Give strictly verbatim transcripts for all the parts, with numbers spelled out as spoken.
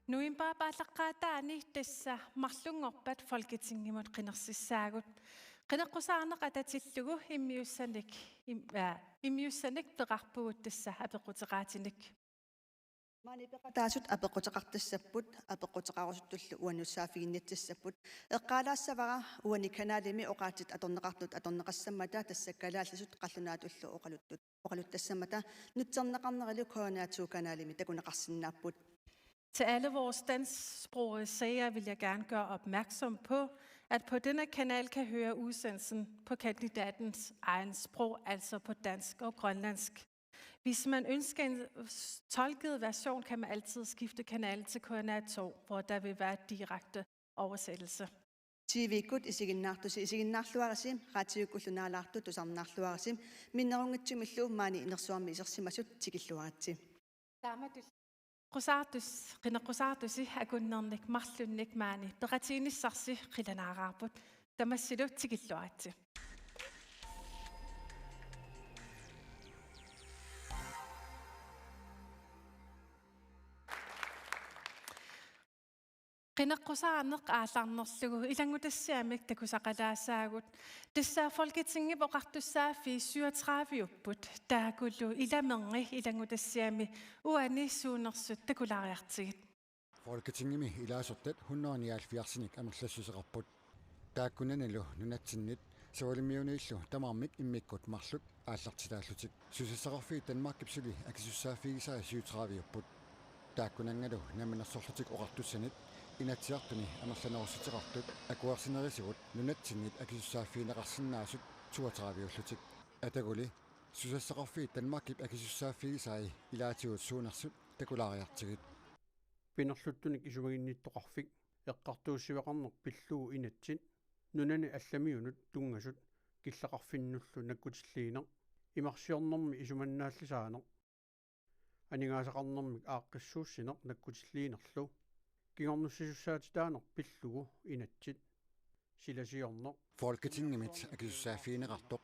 Novembarip aallaqqaataani tassa marlunngorpat Folketingimut qinersissaagut. Qineqqusaarneq atatillugu immiussanik, im-, aa, immiussanik peqarpugut tassa apeqquteqaatinik. Maani peqataasut apeqquteqartassapput, apeqquteqarusuttullu uannut saaffiginniassappat. Eqqaalaassavara uani kanalimi oqaatsit atorneqartut atorneqassammata, tassa kalaallisut qallunaatullu oqaluttut oqaluttassammata, nutserneqarnerilu K N R to kanalimi takuneqarsinnaapput. Til alle vores dansksprogede seere vil jeg gerne gøre opmærksom på, at på denne kanal kan høre udsendelsen på kandidatens egen sprog, altså på dansk og grønlandsk. Hvis man ønsker en tolket version, kan man altid skifte kanal til K N R to, hvor der vil være direkte oversættelse. T V-kkut isiginnaartusi isiginnaarluarisi, raatiukkullu naalaartut tusarnaarluarisi, minnerunngitsumillu maani inersuarmi isersimasut tikilluaritsi. Taamatut qineqqusaartus-, qineqqusaartusi akunnernik marlunnik maani peqatiginissarsi qilanaaraarput, tamassilu tikilluaritsi. Qineqqusaarneq aallarnerlugu ilanngutassiamik takusaqalaasaagut. Tassa Folketingip oqartussaaffii syvogtredive-upput, taakkulu ilaminni ilanngutassiami uani suunersut takulaariartigit. Folketingimi ilaasortat hundrede nioghalvfjerdsinik amerlassuseqarput. Taakkunanilu nunatsinnit Savalimmiuniillu tamarmik immikkut marluk aallartitaallutik. Susassaqarfiit Danmarkip suli akisussaaffigisai syvogtredive-upput. Taakkunanngalu Namminersorlutik Oqartussanit Inatsisartuni amerlanerussuteqartut akuersinerisigut nunatsinnit akisussaaffigineqarsinnaasut toogtredive-ullutik. Ataguli susassaqarfiit Danmarkip akisussaaffigisai ilaatigut suunersut takulaariartigit. Pinerluttunik isumaginnittoqarfik eqqartuussiveqarneq pillugu inatsit, nunani allamiunut tunngasut killeqarfinnullu nakkutilliineq, imarsiornermi isumannaallisaaneq, aningaasaqarnermik aaqqissuussineq nakkutilliinerlu, kingornussisussaatitaaneq pillugu inatsit, silasiorneq. Folketingimit akisussaaffigineqartoq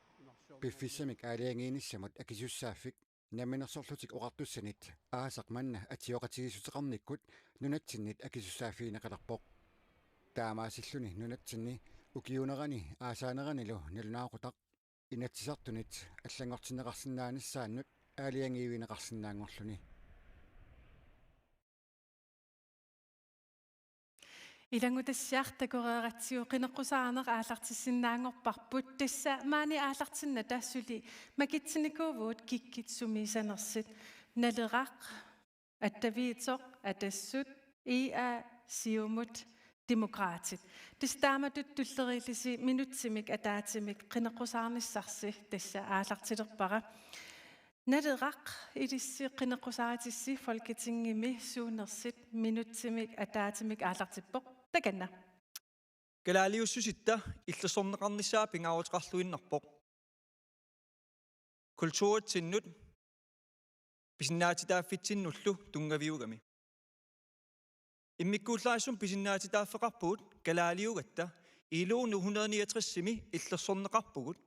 piffissamik aalajangiinissamut akisussaaffik Namminersorlutik Oqartussanit aasaq manna atsioqatigiissuteqarnikkut nunatsinnit akisussaaffigineqalerpoq. Taamaasilluni nunatsinni ukiuunerani aasaaneranilu nalunaaqutaq Inatsisartunit allanngortinneqarsinnaanissaannut aalajangiivigineqarsinnaanngorluni. Ilanngutassiaq takoreeratsigu qineqqusaarneq aallartissinnaanngorparput, tassa maani aallartinnata suli makitsinikuuvugut kikkut sumiissanersut: Naleraq, Attaviitsoq, Atassut, I A, Siumut, Demokraatit. Tassa taamatut tulleriillusi minutsimik ataatsimik qineqqusaarnissarsi tassa aallartilerpara. Naleraq, ilissi qineqqusaaritissi Folketingimi suunersut, minutsimik ataatsimik aallartippoq. Takanna. Kalaaliussusitta illersorneqarnissaa pingaaruteqarluinnarpoq kulturitsinnut pisinnaatitaaffitsinnullu tunngaviugami. Immikkuullarissummik pisinnaatitaaffeqarpugut kalaaliugatta, I L O hundrede niogtres-imi illersorneqarpugut.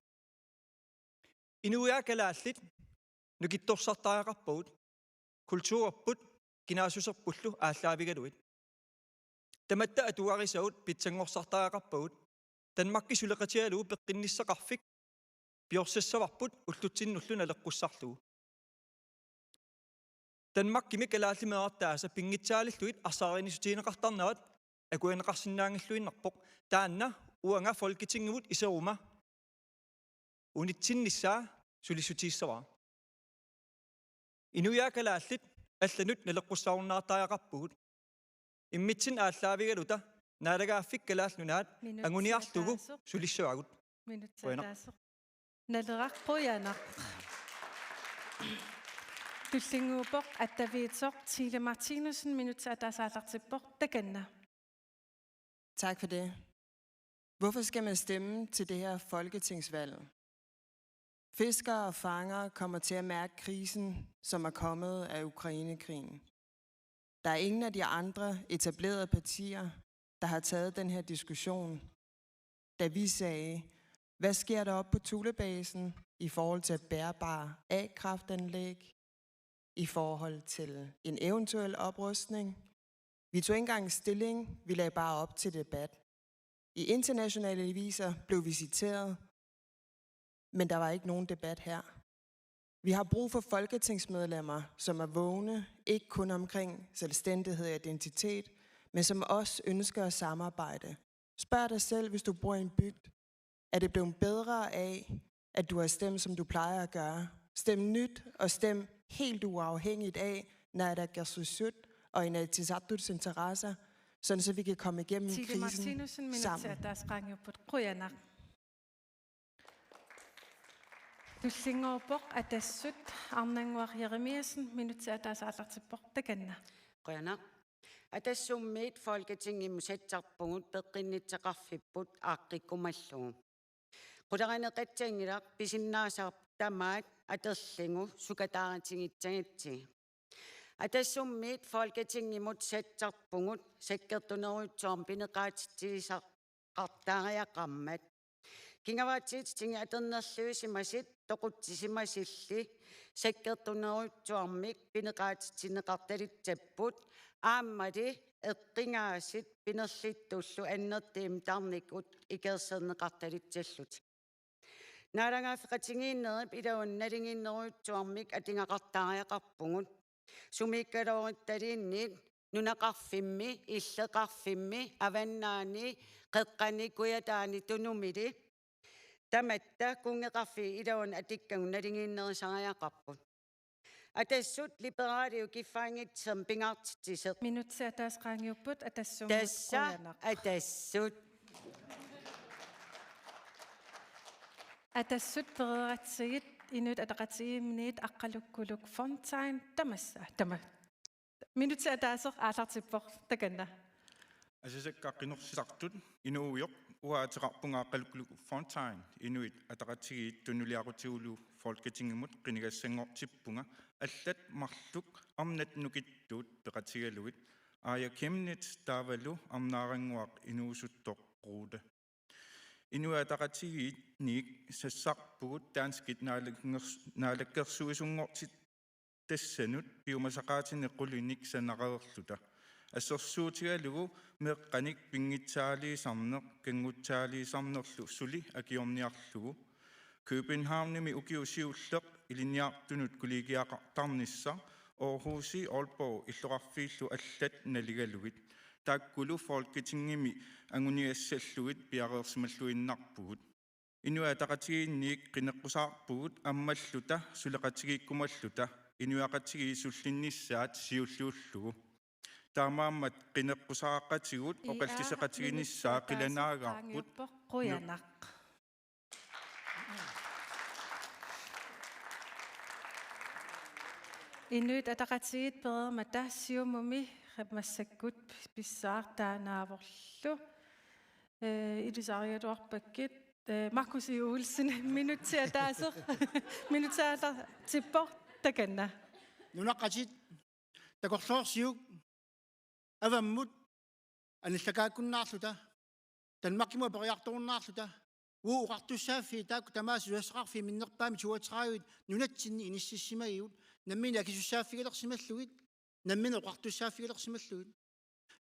Inuiaat kalaallit nukittorsartariaqarpagut, kulturerput kinaassuserpullu aallaavigalugit. Tamatta atugarisagut pitsanngorsartariaqarpagut. Danmarkip suleqatigalugu peqqinnissaqarfik piorsassarput ullutsinnullu naleqqussarlugu. Danmarkimi kalaallit meerartaasa pinngitsaalillugit arsaarinnissutigineqartarnerat akuerineqarsinnaanngilluinnarpoq. Taanna uanga Folketingimut iseruma unitsinnissaa sulissutigissavat. Inuiaat kalaallit allanut naleqqussaarunnaartariaqarpugut. Immitsinnut aallaavigaluta Naalagaaffik Kalaallit Nunaat anguniarlugu sulissavagut. Minutsit ataaseq. Naleraq, qujanaq. Tullinnguuppoq Attaviitsoq. Tine Martinussen, minutsit ataaseq aallartippoq. Takanna. Tak for det. Hvorfor skal man stemme til det her folketingsvalg? Fiskere og fangere kommer til at mærke krisen, som er kommet af Ukrainekrigen. Der er ingen af de andre etablerede partier, der har taget den her diskussion. Da vi sagde, hvad sker der op på Thulebasen i forhold til bærbare A-kraftanlæg, i forhold til en eventuel oprustning? Vi tog ikke engang stilling, vi lagde bare op til debat. I internationale aviser blev vi citeret, men der var ikke nogen debat her. Vi har brug for folketingsmedlemmer, som er vågne, ikke kun omkring selvstændighed og identitet, men som også ønsker at samarbejde. Spørg dig selv, hvis du bor i en bygd, er det blevet bedre af, at du har stemt, som du plejer at gøre? Stem nyt og stem helt uafhængigt af Naalakkersuisut og Inatsisartuts interesser, sådan så vi kan komme igennem Tilly krisen Martinussen, minut sammen. Taas qaangiupput, qujanaq. Tullinnguuppoq Atassut, Arnannguaq Jeremiassen, minut taas aallartippoq, takanna. Qujanaq. Atassummiit Folketingimut sassarpugut peqqinnissaqarfipput aaqqikkumallugu. Qularineqassanngilaq pisinnaasat tamaat atorlugu sukataarutigissagatsigit. Atassummiit Folketingimut sassarpugut sakkortunerujussuarmik pineqaatitsisoqartariaqarmat. Kingavaatitsinnit atornerluisimasut toqutsisimasulli sakkortunerujussuarmik pineqaatitsineqartalussapput aammali eqqigaasut pinerluttullu annertuumik tarnikkut ikiorserneqartalussallutik. Naalagaaffeqatigiinnerip iluani nalinginnerujussuarmik atugaqartariaqarpugut. Sumiikkaloorittaluunniit nunaqarfimmi, illoqarfimmi, avannaani, qeqqani, kujataani, tunumili. Tamatta kunngeqarfiit iluani atukkagut nalingiinnerisariaqarput. Atassut Liberaliup kiffaanngissusermut pingaartitsisoq. Minut taas qaangiupput, Atassut. Tassa qujanaq. Atassut. Atassut pereeratsigit Inuit Ataqatigiinniit Aqqalukkuluk Fontain, tamassa, tama. Minut ataaseq aallartippoq, takanna. Asasakka qinnussisartut, inuugujoq, uanga ateqarpunga Aqqalukkuluk Fontain, Inuit Ataqatigiit tunuliaqutigulu Folketingimut qinigassanngortippunga, allat marluk arnat nukittuut peqatigalugit, Aaja Chemnitz taavalu Arnaarannguaq inuusuttoq Rohde. Inuit Ataqatigiinniit sassarpugut danskit naalakkers-, naalakkersuisunngortittassanut piumasaqaatinik qulinik sanareerluta. Assersuutigalugu meeqqanik pinngitsaaliisarneq, kanngutsaaliisarnerlu suli akiorniarlugu. Københavnimi ukioq siulleq ilinniartunut kollegiaqartarnissaq, Aarhusi, Aalborg illoqarfiillu allat naligalugit. Taakkulu Folketingimi anguniassallugit piareersimalluinnarpugut. Inuit Ataqatigiinniit qineqqusaarpugut ammalluta suleqatigiikkumalluta inuiaqatigiit sullinnissaat siulliullugu. Taamaammat qineqqusaaqatigut oqalliseqatiginissaa qilanaagaagut. Qujanaq. Inuit Ataqatigiit pereermata Siumumi massakkut pissaartaanaavorlu. Eh, ilisarigaluarpakkit, eh, Markus E. Olsen, minut ataaseq, minut aallartippoq, takanna. Nunaqqatit, takorloorsiuk, avammut anillakaakkunnaarluta, Danmarkimut aperiartorunnaarluta, uagut oqartussaaffiit taakku tamaasa susassaqarfiit minnerpaamik toogtredive nunatsinni inississimagigut, nammineq akisussaaffigilersimallugit, nammineq oqartussaaffigilersimallugit.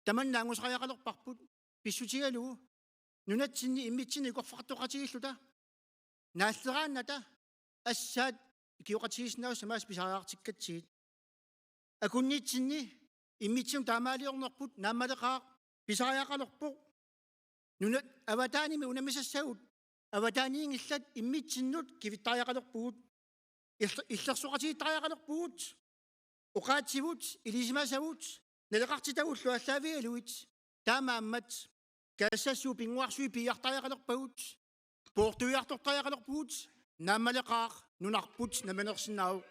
Tamanna angusariaqalerparput, pissutigalugu nunatsinni immitsinnut ikorfartoqatigiilluta. Naalleraannata assaat ikioqatigiissinnaasut tamaasa pisariaqartikkatsigit. Akunnitsinni immitsinnut taamaaliornerput naammaleqaaq, pisariaqalerpoq. Nunat avataanimi unammisassagut, avataaniinngillat, immitsinnut kivittariaqalerpugut. Ill-, illersoqatigiittariaqalerpugut. Oqaatsivut, ilisimasavut, naleqartitagullu aallaavigalugit. Taamaammat kaassassuu pinnguarsuit piiartariaqalerpagut. Poortuiartortariaqalerpugut. Naammaleqaaq, nunarput namminersinnaavoq.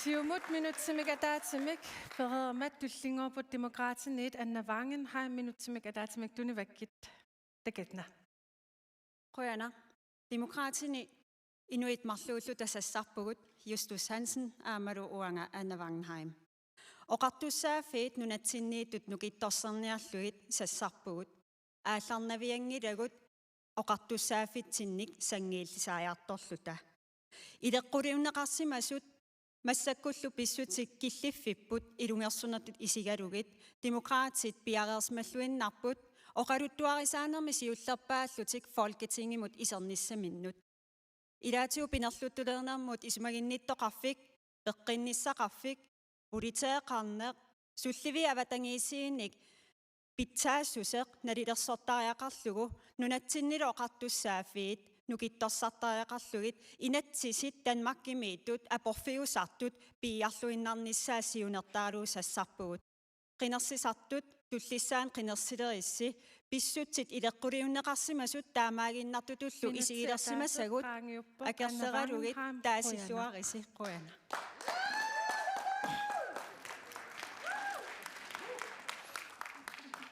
Siumut minutsimik ataatsimik pereermat tullinnguuppoq Demokraatiniit Anna Wangenheim, minutsimik ataatsimik tunivakkit, takanna. Qujanaq. Demokraatini inuit marluulluta sassarpugut, Justus Hansen aammalu uanga Anna Wangenheim. Oqartussaaffiit nunatsinniittut nukittorserniarlugit sassarpugut. Aallarnavianngilagut oqartussaaffitsinnit sanngiillisariartorluta. Ileqquliunneqarsimasut massakkullu pissutsit killiffipput ilungersunnertut isigalugit, Demokraatit piareersimalluinnarput oqaluttuarisaanermi siullerpaallutik Folketingimut isernissaminnut. Ilaatigut pinerluttuleernermut isumaginnittoqarfik, peqqinnissaqarfik, politeeqarneq, sulliviit avatangiisiinnik pitsaassuseq nalilersortariaqarlugu, nunatsinnilu oqartussaaffiit nukittorsartariaqarlugit, inatsisit Danmarkimiittut aporfiusartut piiarluinnarnissaat siunertaralugu sassarpugut. Qinersisartut tullissaani qinersilerissi, pissutsit ileqquliunneqarsimasut taamaaginnartutullu isigilersimasagut akerleralugit taasilluarisi. Qujanaq.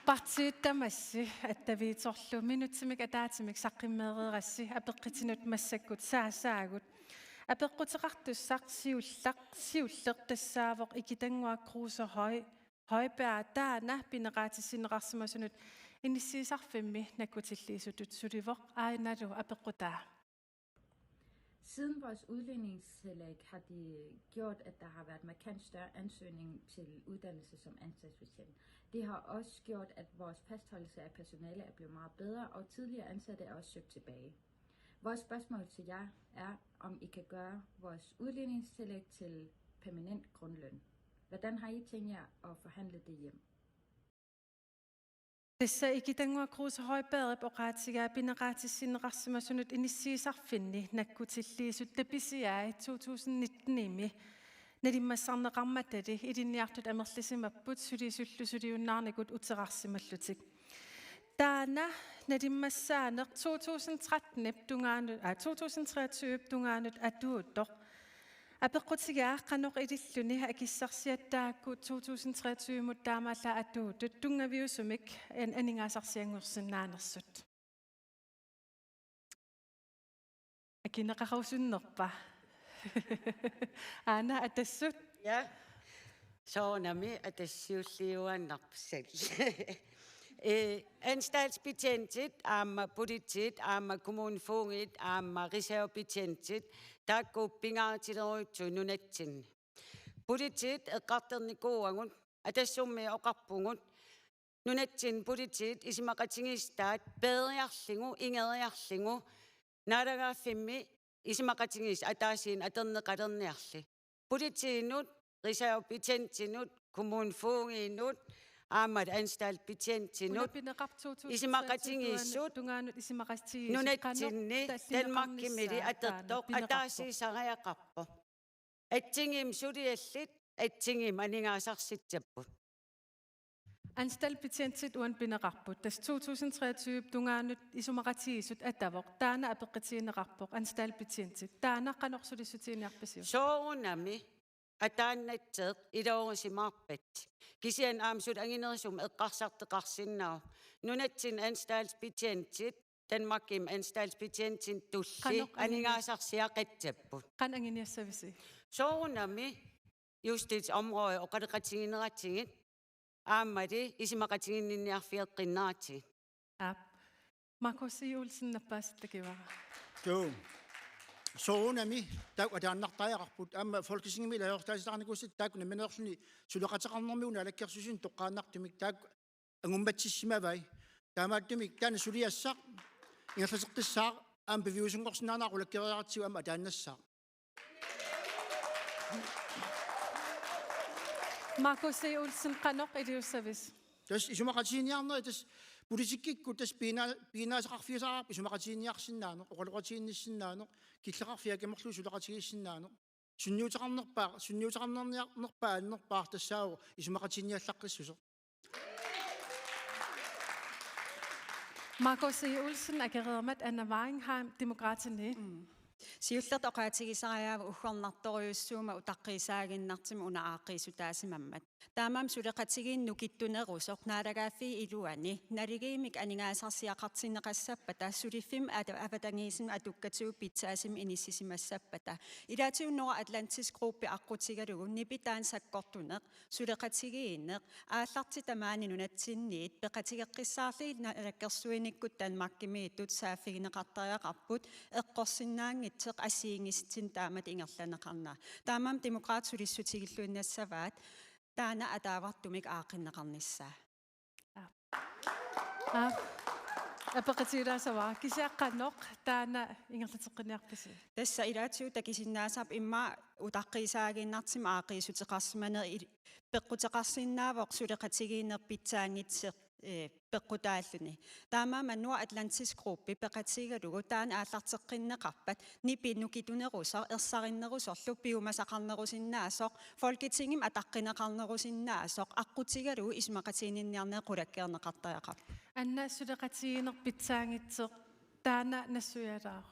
Partiit tamassi attaviisorlu minutsimik ataatsimik saqqummeereerassi apeqqutinut massakkut saasaagut. Apeqquteqartussaq siullaq, siulleq tassaavoq Ikitannguaq Kruse Høj-, Højberg, taanna pineqaatissinneqarsimasunut inissiisarfimmi nakkutilliisutut sulivoq. Aanalu apeqqutaa. Siden vores udligningstillæg har de gjort, at der har været markant større ansøgning til uddannelse som anstaltsbetjent. Det har også gjort, at vores fastholdelse af personale er blevet meget bedre, og tidligere ansatte er også søgt tilbage. Vores spørgsmål til jer er, om I kan gøre vores udligningstillæg til permanent grundløn. Hvordan har I tænkt jer at forhandle det hjem? Tassa Ikitannguaq Kruse Højbergip oqaatigaa pineqaatissinneqarsimasunut inissiisarfinni nakkutilliisut tapisiai to tusind nitten-imi nalimmassarneqarmatali ilinniartut amerlisimapput sulisullu suliunnaarnikut uterarsimallutik. Taanna nalimmassaaneq to tusind tretten-ip tungaanut, aa, to tusind treogtyve-ip tungaanut atuuttoq. Apeqqutigaa qanoq ililluni akissarsiat taakku to tusind treogtyve-mut taamaallaat atuutut tunngaviusumik an-, aningaasarsianngorsinnaanersut. Akineqarusunnerpa? Aana Atassut? Ja. Soorunami Atassiulliuaannarput sal. Eh, anstaltsbetjentit aamma politiit aamma kommunefogedit aamma reservebetjentit taakku pingaarutilerujussuit nunatsinni. Politiit eqqartornikuuagut, Atassummi oqarpugut, nunatsinni politiit isumaqatigiissutaat peeriarlugu, ingeriarlugu, naalagaaffimmi isumaqatigiissut ataasiinnaq atorneqalerniarli. Politiinut, reservebetjentinut, kommunefogedinut, aamma anstaltsbetjentinut, isumaqatigiissut, tungaanut isumaqatigiissut, nunatsinni, Danmarkimili atortoq ataasiisariaqarpoq. Assigiimmik suliallit, assigiimmik aningaasarsissapput. Anstaltsbetjentit uani pineqarput. Tassa to tusind treogtyve-ip tungaanut isumaqatigiissut atavoq. Taanna apeqqutigineqarpoq, anstaltsbetjentit. Taanna qanoq sulissutigineqarpisiuk? Soorunami ataannatseq iluarisimaarpat. Kisianni aamma suli anginerusumik eqqarsartoqarsinnaavoq. Nunatsinni anstaltsbetjentit Danmarkimi anstaltsbetjentinut tulliani aningaasarsiaqassapput. Qanoq anguniassavisi? Soorunami justitsområde oqaloqatigineratsigit aammali isumaqatiginninniarfigeqqinneratsigit. Aap. Markus E. Olsen, nappaasittakivara. Joo. Soorunami taakku ataannartariaqarput, aamma Folketingimi ilaasortaatitaarnikuusatta taakku nammineerluni suleqateqarnermik una naalakkersuisuni toqqaannartumik taakku angummatsissimavai. Taamaattumik taanna suliassaq ingerlateqqissaaq, aamma piviusunngorsinnaanera qulakkeeriaratsigu aamma ataannassaaq. Markus E. Olsen, qanoq iliussavisi? Tassa isumaqatigiinniarneri, tassa politikkikkut tassa piginaa-, piginnaasaqarfigisariaqarpoq isumaqatigiinniarsinnaaneq, oqaloqatigiinnissinnaaneq, killeqarfiit amerlugit suleqatigiissinnaaneq. Sunniuteqarnerpaaq, sunniuteqarnerniar-, nerpaaq annerpaaq tassaavoq isumaqatigiinniallaqqissuseq. Markus E. Olsen, akereermat Anna Wagenheim, Demokraatinit. Mm. Siullertut oqaatigisariaavunga uggornartorujussuummat utaqqiisaaginnartumik una aaqqiissutaasimammat. Taamaammat suleqatigiinneq nukittunerusoq naalagaaffiit iluanni naligiimmik aningaasarsiaqartinneqassappata suliffimmi ata-, avatangiisinut atukkatigut pitsaasumik inissisimassappata. Ilaatigut Nordatlantisk Gruppi aqqutigalugu nipit taanna sakkortuneq, suleqatigiinneq, aallartitaq maani nunatsinniit peqatigeqqissaarlugit naalakkersuinikkut Danmarkimiittut saaffigineqartariaqarput, eqqorsinnaanngitsoq assigiinngissutsinnut taamatut ingerlanneqarnera. Taamaammat Demokraatit sulissutigilluinnassavaat taanna ataavartumik aaqqinneqarnissaa. Aa. Apeqqutilaassavara, kisianni qanoq taanna ingerlateqqinniarpisi? Tassa ilaatigut takusinnaasarput immaqa utaqqiisaaginnartumik aaqqiissuteqarsimaneq il-, peqquteqarsinnaavoq suleqatigiinneq pitsaanngitsoq, ee, peqqutaalluni. Taamaammat Nordatlantisk Gruppi peqatigalugu taanna aallarteqqinneqarpat nipit nukittunerusoq ersarinnerusorlu piumasaqarnerusinnaasoq, Folketingimi ataqqineqarnerusinnaasoq aqqutigalugu isumaqatiginninniarneq qulakkeerneqartariaqarpoq. Anna, suleqatigiinneq pitsaanngitsoq taanna nassuialaaruk.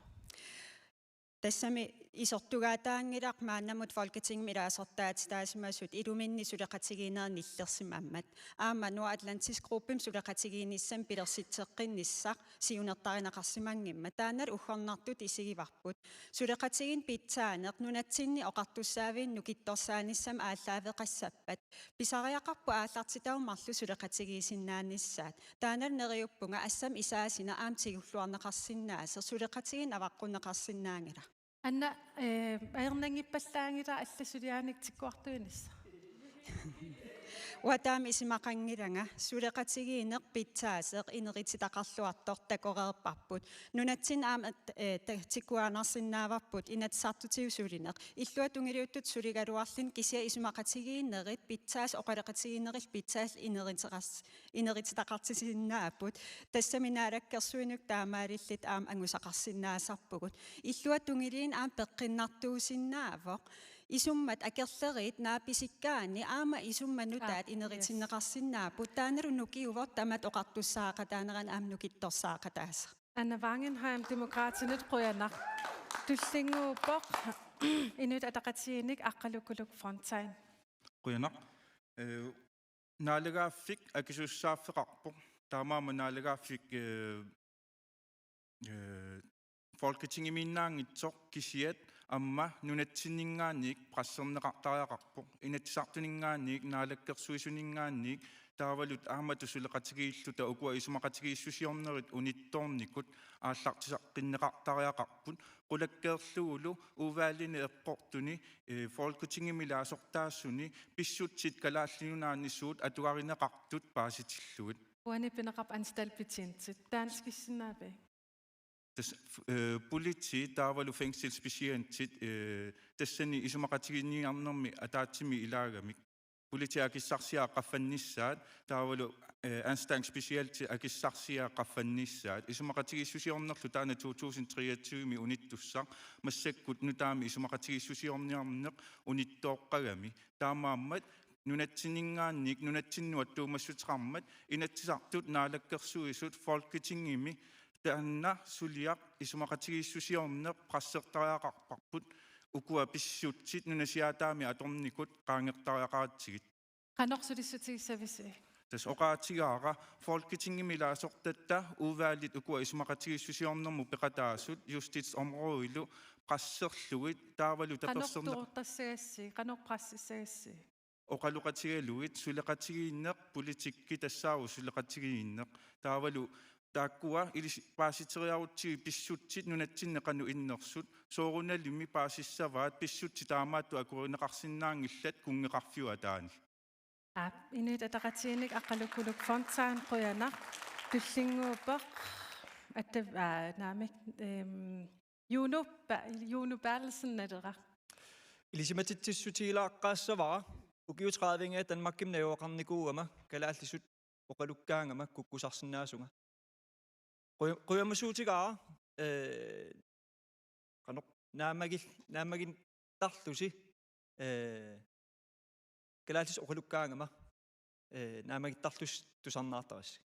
Tassami isertugaataanngilaq maannamut Folketingimi ilaasortaatitaasimasut iluminni suleqatigiinnerit nillersimammat. Aamma Nordatlantisk Gruppimi suleqatigiinnissamik pilersitseqqinnissaq siunertarineqarsimanngimmat. Taannalu uggornartutut isigivarput. Suleqatigiinneq pitsaaneq nunatsinni oqartussaavinik nukittorsaanissamut aallaaveqassappat, pisariaqarpoq aallartitavut marluk suleqatigiissinnaanissaat. Taannalu neriuppunga assammik isaasineq aamma tigulluarneqarsinnaasoq, suleqatigiinneq avaqqunneqarsinnaanngilaq. Anna, ee, ajornanngippallaanngilaq allat suliaannik tikkuartuinissaq. Uanga taama isumaqanngilanga, suleqatigiinneq pitsaasoq inerititaqarluartoq takoreerparput. Nunatsinni aamma, ee, ta-, tikkuaannarsinnaavarput Inatsisartutigut sulineq. Illuatungiliuttut suligaluarluni kisianni isumaqatigiinnerit pitsaasut oqaloqatigiinnerillu pitsaasut ineriteqars-, inerititaqartisinnaapput. Tassami naalakkersuinikkut taamaalilluta aamma angusaqarsinnaasarpugut. Illuatungiliinnaq aamma peqqinnartuusinnaavoq. Isummat akerleriit naapisikkaanni aamma isummat nutaat, aa, yes, ineritinneqarsinnaapput. Taannalu nukiuvoq tamatta oqartussaaqataanerannut aamma nukittorsaaqataasoq. Anna Wangenheim, Demokraatinut, qujanaq. Tullinnguuppoq Inuit Ataqatigiinnik Aqqaluk Kuluk Fontain. Qujanaq. Ee, naalagaaffik akisussaaffeqarpoq. Taamaammat naalagaaffik, ee, ee, Folketingimiinnaanngitsoq kisiat aamma nunatsinninngaanniit presserneqartariaqarpoq. Inatsisartuninngaanniit, naalakkersuisuninngaanniit, taavalu aamma suleqatigiilluta ukua isumaqatigiissusiornerit unittoornikut aallartisaqqinneqartariaqarput. Qulakkeerlugulu udvalgini eqqortuni, ee, Folketingimi ilaasortaasuni pissutsit Kalaallit Nunaanni suut atugarineqartut paasitillugit. Uani pineqarpoq anstaltbetjentit. Danskissinnaavit? Tassa, øh, politi taavalu fængselsbetjentit, øh, tassani isumaqatiginninniarnermi ataatsimik ilaagamik. Politiit akissarsiaat qaffannissaat, taavalu, øh, anstalt specielt akissarsiaat qaffannissaat. Isumaqatigiissusiornerlu taanna to tusind treogtyve-mi unittussaq, massakkut nutaamik isumaqatigiissusiorniarneq unittooqqagami. Taamaammat nunatsinninngaanniit, nunatsinnut attuumassuteqarmat, Inatsisartut, Naalakkersuisut, Folketingimi taanna suliaq isumaqatigiissusiorneq pressertariaqarparput, ukua pissutsit nunasiaataamik atornikut qaangertariaqaratsigit. Qanoq sulissutigissavisi? Tassa oqaatigaara Folketingimi ilaasortatta udvalgit ukua isumaqatigiissusiornermut peqataasut justitsområdelu presserlugit taavalu taperserneq- Qanoq toqqortassagassi, qanoq pressissagassi? Oqaloqatigalugit suleqatigiinneq, politikki tassaavoq suleqatigiinneq. Taavalu taakkua ilis-, paasiteriarutsigit pissutsit nunatsinni qanoq innersut, soorunalimi paasissavaat pissutsit taamaattut akuerineqarsinnaanngillat kunngeqarfiup ataani. Aap, Inuit Ataqatigiinnik Aqqaluk Kuluk Fontain, qujanaq. Tullinnguuppoq atta-, aa, naamik, ehm, Juno Ba-, Juno Berthelsen, Naleraq. Ilisimatitsissutigilaaqqaassavara, ukiut tredive-nngit Danmarkimi najugaqarnikuugama kalaallisut oqalukkaangama kukkusarsinnaasunga. Quja-, qujamasuutigaara, ee, qanoq naammagil-, naammagittarlusi, ee, kalaallisut oqalukkaangama, ee, naammagittarlusi tusarnaartarassi.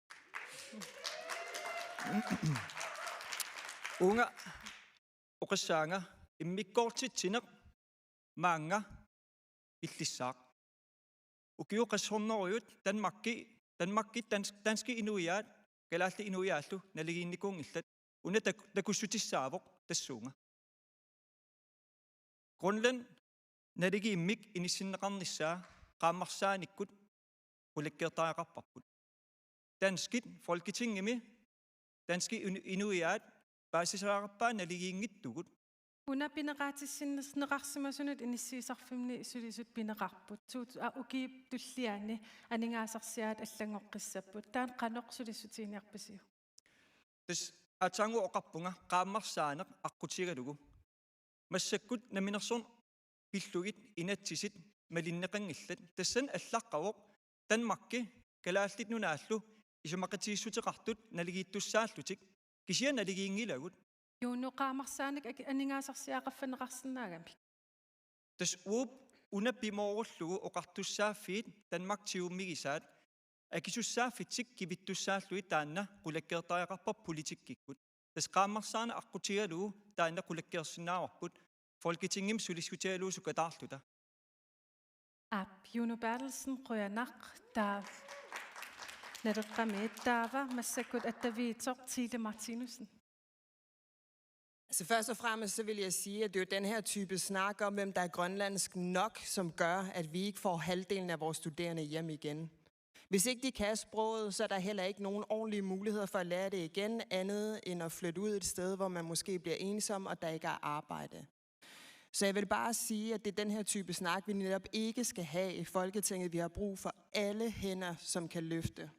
Uunga oqassaanga immikkoortitsineq maannga pillissaaq. Ukiut qassit hunnorujut Danmarki, Danmarki dans-, danskit inuiaat, kalaallit inuiaallu naligiinnikuunngillat. Una tak-, takussutissaavoq tassuunga. Grønland naligiimmik inissinneqarnissaa qaammarsaanikkut qulakkeertariaqarparput. Danskit Folketingimi danskit inu-, inuiaat paasisariaqarpaat naligiinngitsugut. Una pineqaatissinneqarsimasunut inissiisarfimmi sulisut pineqarput. Suut a ukiup tulliani aningaasarsiaat allanngoqqissapput. Taanna qanoq sulissutiginiarpisiuk? Tassa aatsaannguaq oqarpunga qaammarsaaneq aqqutigalugu. Massakkut namminersorneq pillugit inatsisit malinneqanngillat. Tassani allaqqavoq Danmarki Kalaallit Nunaallu isumaqatigiissuteqartut naligiittussaallutik, kisianni naligiinngilagut. Juno, qaammarsaaneq aki-, aningaasarsiaq qaffanneqarsinnaagamik? Tassa uagut una pimoorullugu oqartussaaffiit Danmark tigummigisaat akisussaaffitsik kivittussaallugit taanna qulakkeertariaqarparput politikkikkut. Tassa qaammarsaaneq aqqutigalugu taanna qulakkeersinnaavarput Folketingimi sulissutigalugu sukkataarluta. Aap, Juno Berthelsen, qujanaq. Taa-, Naleqqami, taava massakkut attaviitsoq Tile Martinussen. Så først og fremmest så vil jeg sige, at det er jo den her type snak om, hvem der er grønlandsk nok, som gør, at vi ikke får halvdelen af vores studerende hjem igen. Hvis ikke de kan sproget, så er der heller ikke nogen ordentlige muligheder for at lære det igen, andet end at flytte ud et sted, hvor man måske bliver ensom, og der ikke er arbejde. Så jeg vil bare sige, at det er den her type snak, vi netop ikke skal have i Folketinget. Vi har brug for alle hænder, som kan løfte.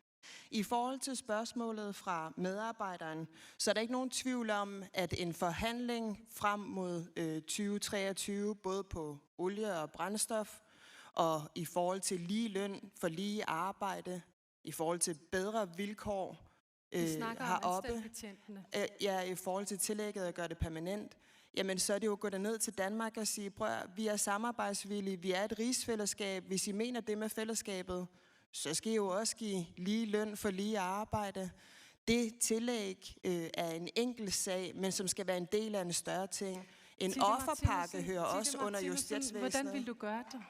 I forhold til spørgsmålet fra medarbejderen, så er der ikke nogen tvivl om, at en forhandling frem mod øh, tyve treogtyve, både på olie og brændstof, og i forhold til lige løn for lige arbejde, i forhold til bedre vilkår Vi øh, snakker heroppe, om øh, ja, i forhold til tillægget at gøre det permanent, jamen så er det jo at gå derned til Danmark og sige, prøv at, vi er samarbejdsvillige, vi er et rigsfællesskab, hvis I mener det med fællesskabet, så skal I jo også give lige løn for lige arbejde. Det tillæg øh, er en enkelt sag, men som skal være en del af en større ting. En Tine offerpakke Martinussen, hører Tine også under Martinussen, justitsvæsenet. Hvordan vil du gøre det?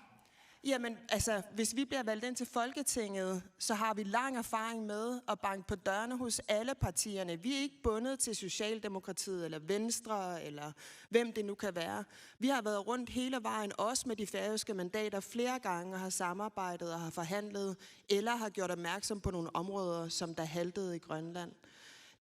Jamen, altså, hvis vi bliver valgt ind til Folketinget, så har vi lang erfaring med at banke på dørene hos alle partierne. Vi er ikke bundet til Socialdemokratiet eller Venstre, eller hvem det nu kan være. Vi har været rundt hele vejen, også med de færøske mandater, flere gange og har samarbejdet og har forhandlet, eller har gjort opmærksom på nogle områder, som der haltede i Grønland.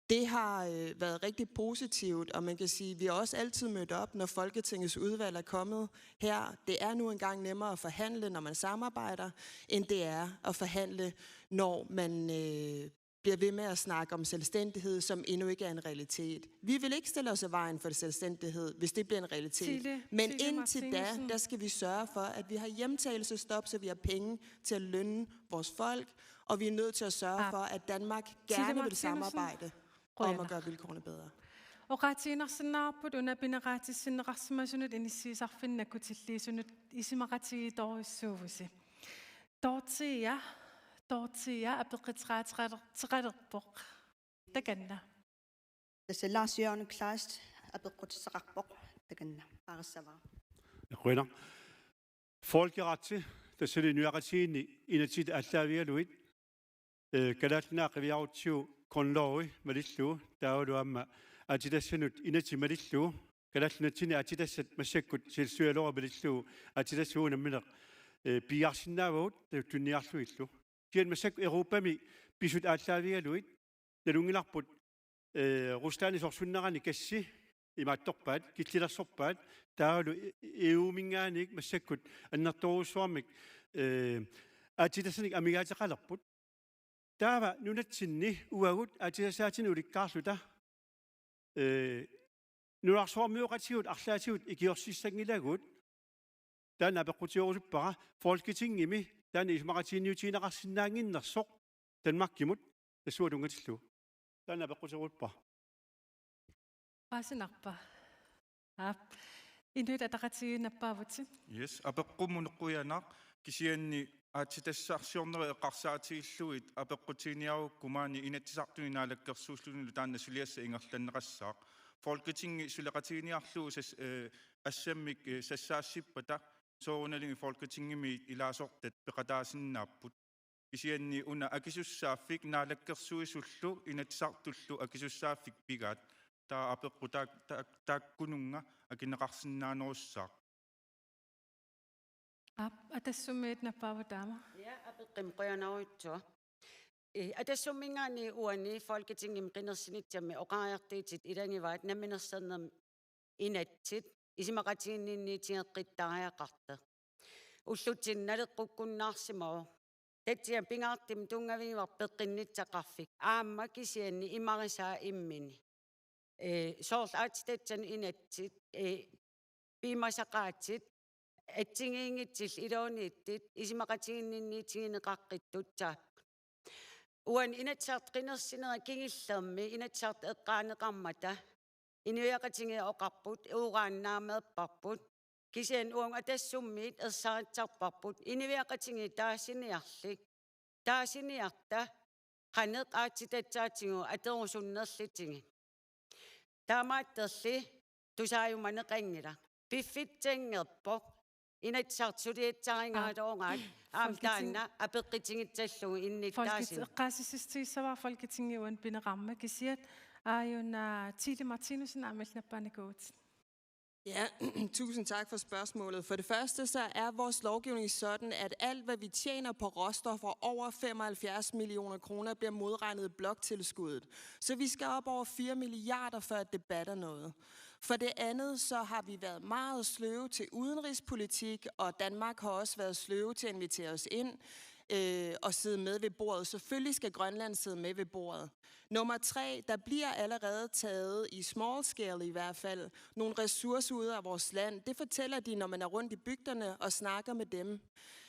Det har øh, været rigtig positivt, og man kan sige, at vi har også altid mødt op, når Folketingets udvalg er kommet her. Det er nu engang nemmere at forhandle, når man samarbejder, end det er at forhandle, når man øh, bliver ved med at snakke om selvstændighed, som endnu ikke er en realitet. Vi vil ikke stille os i vejen for selvstændighed, hvis det bliver en realitet. Tile, Men Tile indtil da, der skal vi sørge for, at vi har hjemtagelsestop, så vi har penge til at lønne vores folk, og vi er nødt til at sørge for, at Danmark gerne vil samarbejde om at gøre vilkårene bedre. Oqaatiginarsinnaavarput una pineqaatissinneqarsimasunut inissiisarfinni akutilliisunut isumaqatigiittorujussuuvusi. Dorthea, Dorthea apeqquteqaateqalerpoq. Takanna. Tassa Lars Jørgen Kleist apeqqutissaqarpoq, takanna paarissavara. Qujanaq. Folkeretti, tassani nunaqatigiinni inatsisit aallaavigalugit, eh, Kalaallit Nunaat qiviarutsigu grundlovi malillugu, taavalu aamma aatsitassanut inatsit malillugu, Kalaallit Nunatsinni aatsitassat massakkut selvstyrelovi malillugu, aatsitassat uagut nammineq, eh, piiarsinnaavagut tunniarlugillu. Kisianni massakkut Europami pisut aallaavigalugit, nalunngilarput, eh, Ruslandip sorsunnerani gassi imaattorpaat, killilersorpaat, taavalu E-, E U-minngaanniit massakkut annertoorujussuarmik, eh, aatsitassanik amigaateqalerput. Taava nunatsinni uagut aatsitassaatinik ulikkaarluta, eh, nunarsuarmioqatigut arlaatigut ikiorsiissanngilagut, taanna apeqqutigerusuppara, Folketingimi taanna isumaqatiginniutigineqarsinnaannginnersoq Danmarkimut tassunga tunngatillugu. Taanna apeqqutigerusuppara. Paasinarpa? Aap. Inuit Ataqatigiit nappaavutit. Yes, apeqqummut qujanaq, kisianni aatsitassarsiornerit eqqarsaatigillugit apeqqutiginiarukku maani Inatsisartuni Naalakkersuisulinilu taanna suliassaq ingerlanneqassaaq. Folketingi suleqatiginiarlugu sas-, eh, assammik, eh, sassaassippata soorunalimi Folketingimi ilaasortat peqataasinnaapput. Kisianni una akisussaaffik Naalakkersuisullu Inatsisartullu akisussaaffik pigaat, taava apeqqut taak-, taak-, taakkununnga akineqarsinnaanerussaaq. Aap, Atassummiit nappaavoq taama. Ja, apeqqummi qujanarujussuaq. Ee, Atassumminngaanniit uani Folketingimi qinersinissami oqariartuutit ilagivaat namminersornermi inatsit isumaqatiginninniitigeqqittariaqartoq. Ullutsinni naleqqukkunnaarsimavoq. Tatsiami pingaartumik tunngavigivarput peqqinnissaqarfik. Aamma kisianni imarisaa immini. Ee, soorlu aatsitassanut inatsit, ee, piumasaqaatit, assigiinngitsullu iluaniittut, isumaqatiginninniitigineqaqqittussaapput. Uani Inatsisartut qinersinerat kingullermi Inatsisartut eqqaaneqarmata, inuiaqatigiit oqarput, urannaammeerparput, kisianni uagut Atassummiit ersarissarparput, inuiaqatigiit taasiniarli-, taasiniarta, qanoq aatsitassaatigut atorusunnerlutigu. Taamaattorli tusaajumaneqanngilaq. Piffissanngorpoq, Inatsisartut suliassarigaluaraat, aamma Folketing- taanna apeqqutigissallugu innuttaasunik. Folkets-, eqqaasitsissutigissavara Folketingimi uani pineqarmat, kisianni aajuna Tilde Martinussen aamma illit nappaanikuuvutit. Ja, tusind tak for spørgsmålet. For det første, så er vores lovgivning sådan, at alt, hvad vi tjener på råstoffer over femoghalvfjerds millioner kroner, bliver modregnet i bloktilskuddet. Så vi skal op over fire milliarder, før det batter noget. For det andet, så har vi været meget sløve til udenrigspolitik, og Danmark har også været sløve til at invitere os ind, øh, og sidde med ved bordet. Selvfølgelig skal Grønland sidde med ved bordet. Nummer tre, der bliver allerede taget i small scale i hvert fald nogle ressourcer ud af vores land. Det fortæller de, når man er rundt i bygderne og snakker med dem.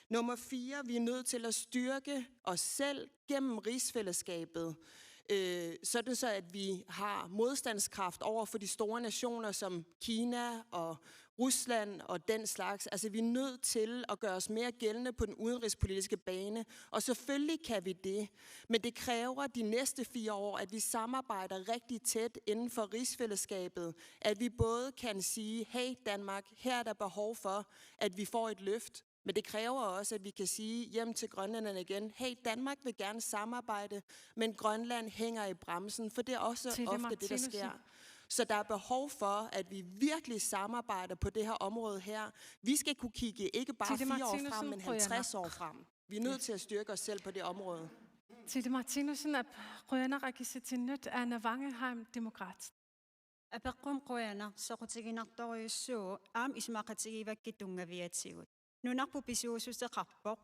Nummer fire, vi er nødt til at styrke os selv gennem rigsfællesskabet, øh, sådan så at vi har modstandskraft over for de store nationer som Kina og Rusland og den slags. Altså, vi er nødt til at gøre os mere gældende på den udenrigspolitiske bane, og selvfølgelig kan vi det, men det kræver de næste fire år, at vi samarbejder rigtig tæt inden for rigsfællesskabet, at vi både kan sige, hey Danmark, her er der behov for, at vi får et løft, men det kræver også, at vi kan sige hjem til grønlænderne igen, hey, Danmark vil gerne samarbejde, men Grønland hænger i bremsen, for det er også Tilde ofte det, der Martinussen. Sker. Så der er behov for, at vi virkelig samarbejder på det her område her. Vi skal kunne kigge ikke bare Tilde fire år frem, Martinussen, men halvtreds år frem. Vi er nødt til at styrke os selv på det område. Tilde Martinussen, aap, qujanaq akissutinnut. Anna Wangenheim, Demokraatit. Apeqqummi qujanaq, soqutiginartorujussuuvoq, aamma isumaqatigivakkit tunngaviatigut. Nunarput pisuussuseqarpoq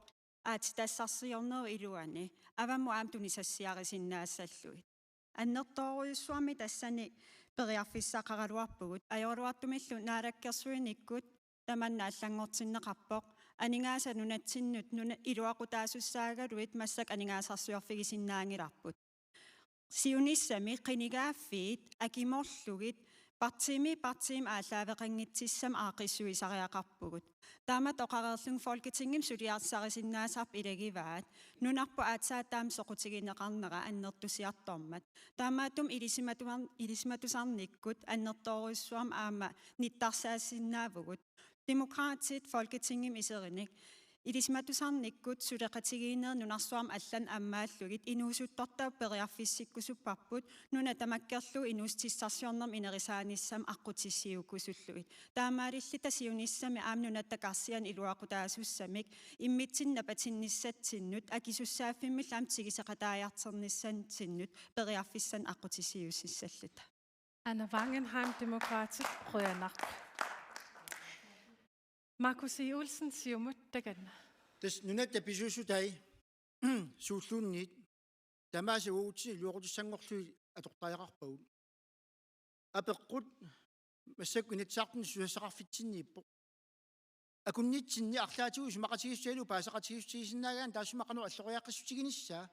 aatsitassarsiornerup iluani avammut aamma tunisassiarisinnaassallugit. Annertoorujussuarmik tassani periarfissaqaraluarpugut, ajoraluartumillu naalakkersuinikkut tamanna allanngortinneqarpoq, aningaasat nunatsinnut nuna-, iluaqutaasussaagaluit massakkut aningaasarsiorfigisinnaanngilarput. Siunissami qinigaaffiit akimorlugit partiimi partiimi aallaaveqanngitsissamik aaqqissuisariaqarpugut. Taamatut oqareerlunga Folketingimi suliassarisinnaasarput ilagivaat, nunarput aatsaat taama soqutigineqarnera annertusiartormat. Taamaattumik ilisimatuar-, ilisimatusarnikkut annertoorujussuarmik aamma nittarsaassinnaavugut. Demokraatit Folketingimi iserinik ilisimatusarnikkut suleqatigiinnerit nunarsuarmi allanut ammaallugit inuusuttortaq periarfissikkusupparput, nuna tamakkerlugu inuussutissarsiornermut inerisaanissami aqqutissiuukkusullugit. Taamaalilluta siunissami aamma nunatta karsianit iluaqutaasussamik immitsinnut napatinnissatsinnut akisussaaffimmillu aamma tiguseqataajartornissatsinnut periarfissanik aqqutissiuussissalluta. Anna Wangenheim, Demokraatit, qujanaq. Markus E. Olsen, Siumut, takanna. Tassa nunatta pisuussutai suulluunniit tamaasa uagutsinnut iluaqutissanngorlugit atortariaqarpagut. Apeqqut massakkut Inatsisartuni susassaqarfitsinniippoq. Akunnitsinni arlaatigut isumaqatigiissutigalugu paasisaqatigiissutigisinnaagaanni taassuma qanoq alloriaqqissutiginissaa.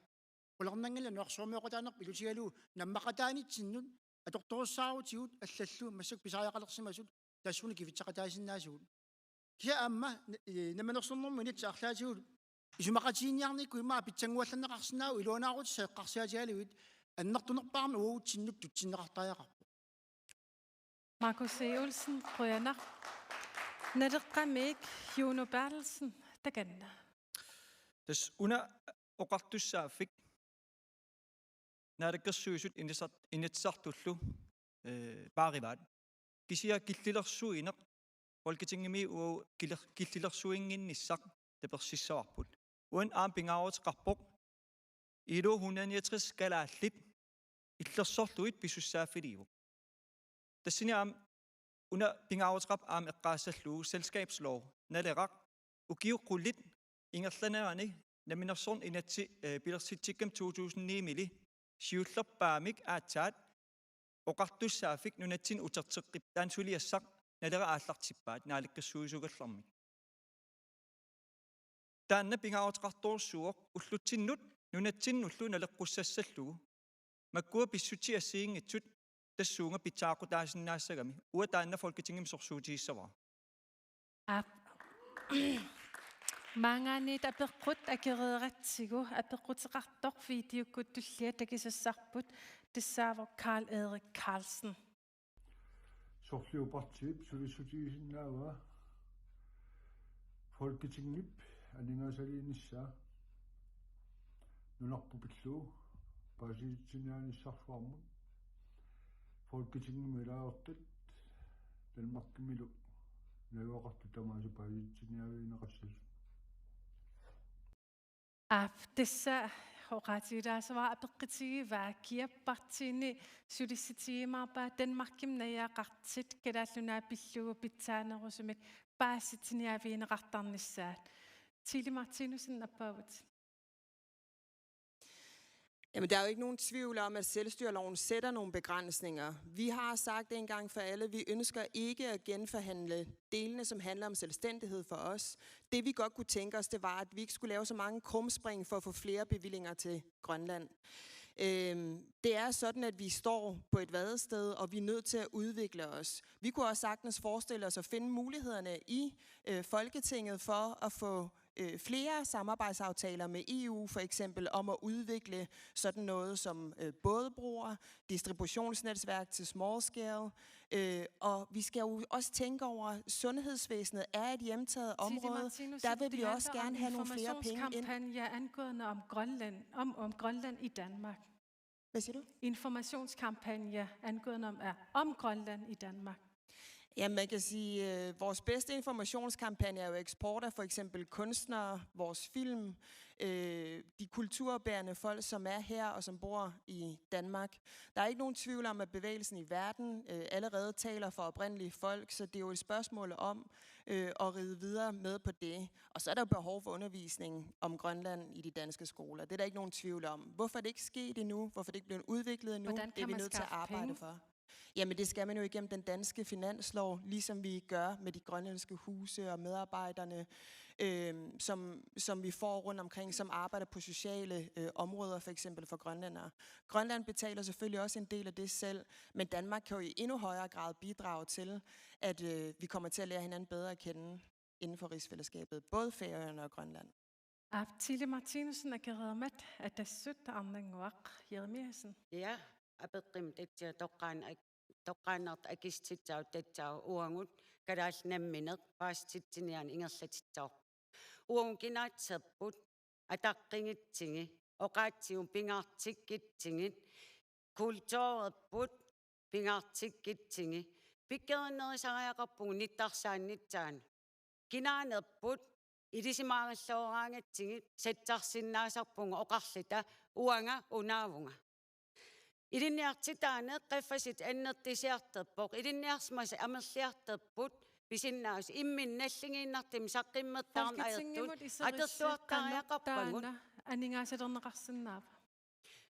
Qularnanngilaq nunarsuarmioqataanerput ilutigalugu nammaqataanitsinnut atortorussaarutigut allallu massakkut pisariaqalersimasut tassuuna kifitsaqataasinnaasugut. Kisianni aamma, eh, Namminersornermut Inatsit arlaatigut isumaqatiginninniarnikkut immaqa pitsannguallanneqarsinnaavoq iluanaarutissat eqqarsaatigalugit annertunerpaamik uagutsinnut tutsinneqartariaqarpoq. Markus E. Olsen, qujanaq. Naleqqamik Juno Berthelsen, takanna. Tassa una oqartussaaffik Naalakkersuisut Inatsisar-, Inatsisartullu, eh, paarivaat. Kisianni killilersuineq Folketingimi uagut kiler-, killilersuinnginnissaq tapersissavarput. Uani aamma pingaaruteqarpoq I L O hundrede niogtres kalaallit illersorlugit pisussaaffiliivut. Tassani aamma una pingaaruteqarpoq aamma eqqaassallugu selskabslov Naleraq ukiut qulit ingerlanerani namminersorneq inatsit, eh, pilersitsikkami to tusind ni-mili siullerpaamik aatsaat oqartussaaffik nunatsinni uterteqqippaat, taanna suliassaq Naleraq aallartippaat naalakkersuisuugallarmik. Taanna pingaaruteqartorujussuuvoq ullutsinnut nunatsinnullu naleqqussassallugu. Makkua pissutsit assigiinngitsut tassuuna pitsaaqutaasinnaassagami. Uanga taanna Folketingimi sorsuutigissavara. Aap. Maanngaanniit apeqqut akereeratsigu, apeqquteqartoq videokkut tullia takisassarput, tassaavoq Karl-Erik Karlsen. Sorliup Partii sulissutigisinnaavaa Folketingip aningaasaliinissaa nunarput pillugu paasisitsiniaanissaarsuarmut Folketingimi ilaasortat Danmarkimilu najugaqartut tamaasa paasisitsiniaavigineqassasut. Aap, tassa oqaatigilaassavara apeqqutigivaa, kiap partiini sulissutigiumaarpaa Danmarkimi najugaqartut Kalaallit Nunaat pillugu pitsaanerusumik paasisitsiniaavigineqartarnissaat. Tilly Martinussen, nappaavutit. Jamen, der er jo ikke nogen tvivl om, at selvstyreloven sætter nogle begrænsninger. Vi har sagt en gang for alle, at vi ønsker ikke at genforhandle delene, som handler om selvstændighed for os. Det, vi godt kunne tænke os, det var, at vi ikke skulle lave så mange krumspring for at få flere bevillinger til Grønland. Øhm, det er sådan, at vi står på et vadested, og vi er nødt til at udvikle os. Vi kunne også sagtens forestille os at finde mulighederne i, øh, Folketinget for at få, øh, flere samarbejdsaftaler med E U, for eksempel om at udvikle sådan noget som, øh, bådebroer, distributionsnetværk til small scale. Øh, og vi skal jo også tænke over sundhedsvæsenet er et hjemtaget område. Der vil vi også gerne have nogle flere penge ind. Tilly Martinussen, det handler om informationskampagne angående om Grønland, om, om Grønland i Danmark. Hvad siger du? Informationskampagne angående om, er om Grønland i Danmark. Ja, man kan sige, øh, vores bedste informationskampagne er jo eksport af for eksempel kunstnere, vores film, øh, de kulturbærende folk, som er her og som bor i Danmark. Der er ikke nogen tvivl om, at bevægelsen i verden, øh, allerede taler for oprindelige folk, så det er jo et spørgsmål om, øh, at ride videre med på det. Og så er der behov for undervisning om Grønland i de danske skoler. Det er der ikke nogen tvivl om. Hvorfor er det ikke sket endnu? Hvorfor er det ikke blevet udviklet endnu? Det er vi nødt til at arbejde for. Jamen, det skal man jo igennem den danske finanslov, ligesom vi gør med de grønlandske huse og medarbejderne, øhm, som, som vi får rundt omkring, som arbejder på sociale, øh, områder, for eksempel for grønlændere. Grønland betaler selvfølgelig også en del af det selv, men Danmark kan jo i endnu højere grad bidrage til, at, øh, vi kommer til at lære hinanden bedre at kende inden for rigsfællesskabet, både Færøerne og Grønland. Aap, Tilly Martinussen, Akereermat Atassut, Arnannguaq Jeremiassen. Ja, apeqqummi tassa toqqaan-, ak-, toqqaannartumik akissutissaagut tassaavoq uagut kalaallit namminneq paasisitsiniaaneq ingerlatissavarput. Uagut kinaassuserput ataqqigutsigi, oqaatsigut pingaartikkutsigit, kulturerput pingaartikkutsigit, pikkoriinnerusariaqarpugut nittarsaannissaanut. Kinaanerput ilisimaagallaraagatsigit sassarsinnaasarpugut oqarluta uanga unaavunga. Ilinniartitaaneq qaffasissutit annertusiartorpoq, ilinniarsimasut amerliartorput pisinnaasut, imminnut nalligiinnartumik saqqummertarneq ajortut. Folketingimut iserissi qanoq atorluartariaqarpagut. Taanna aningaasalerneqarsinnaava?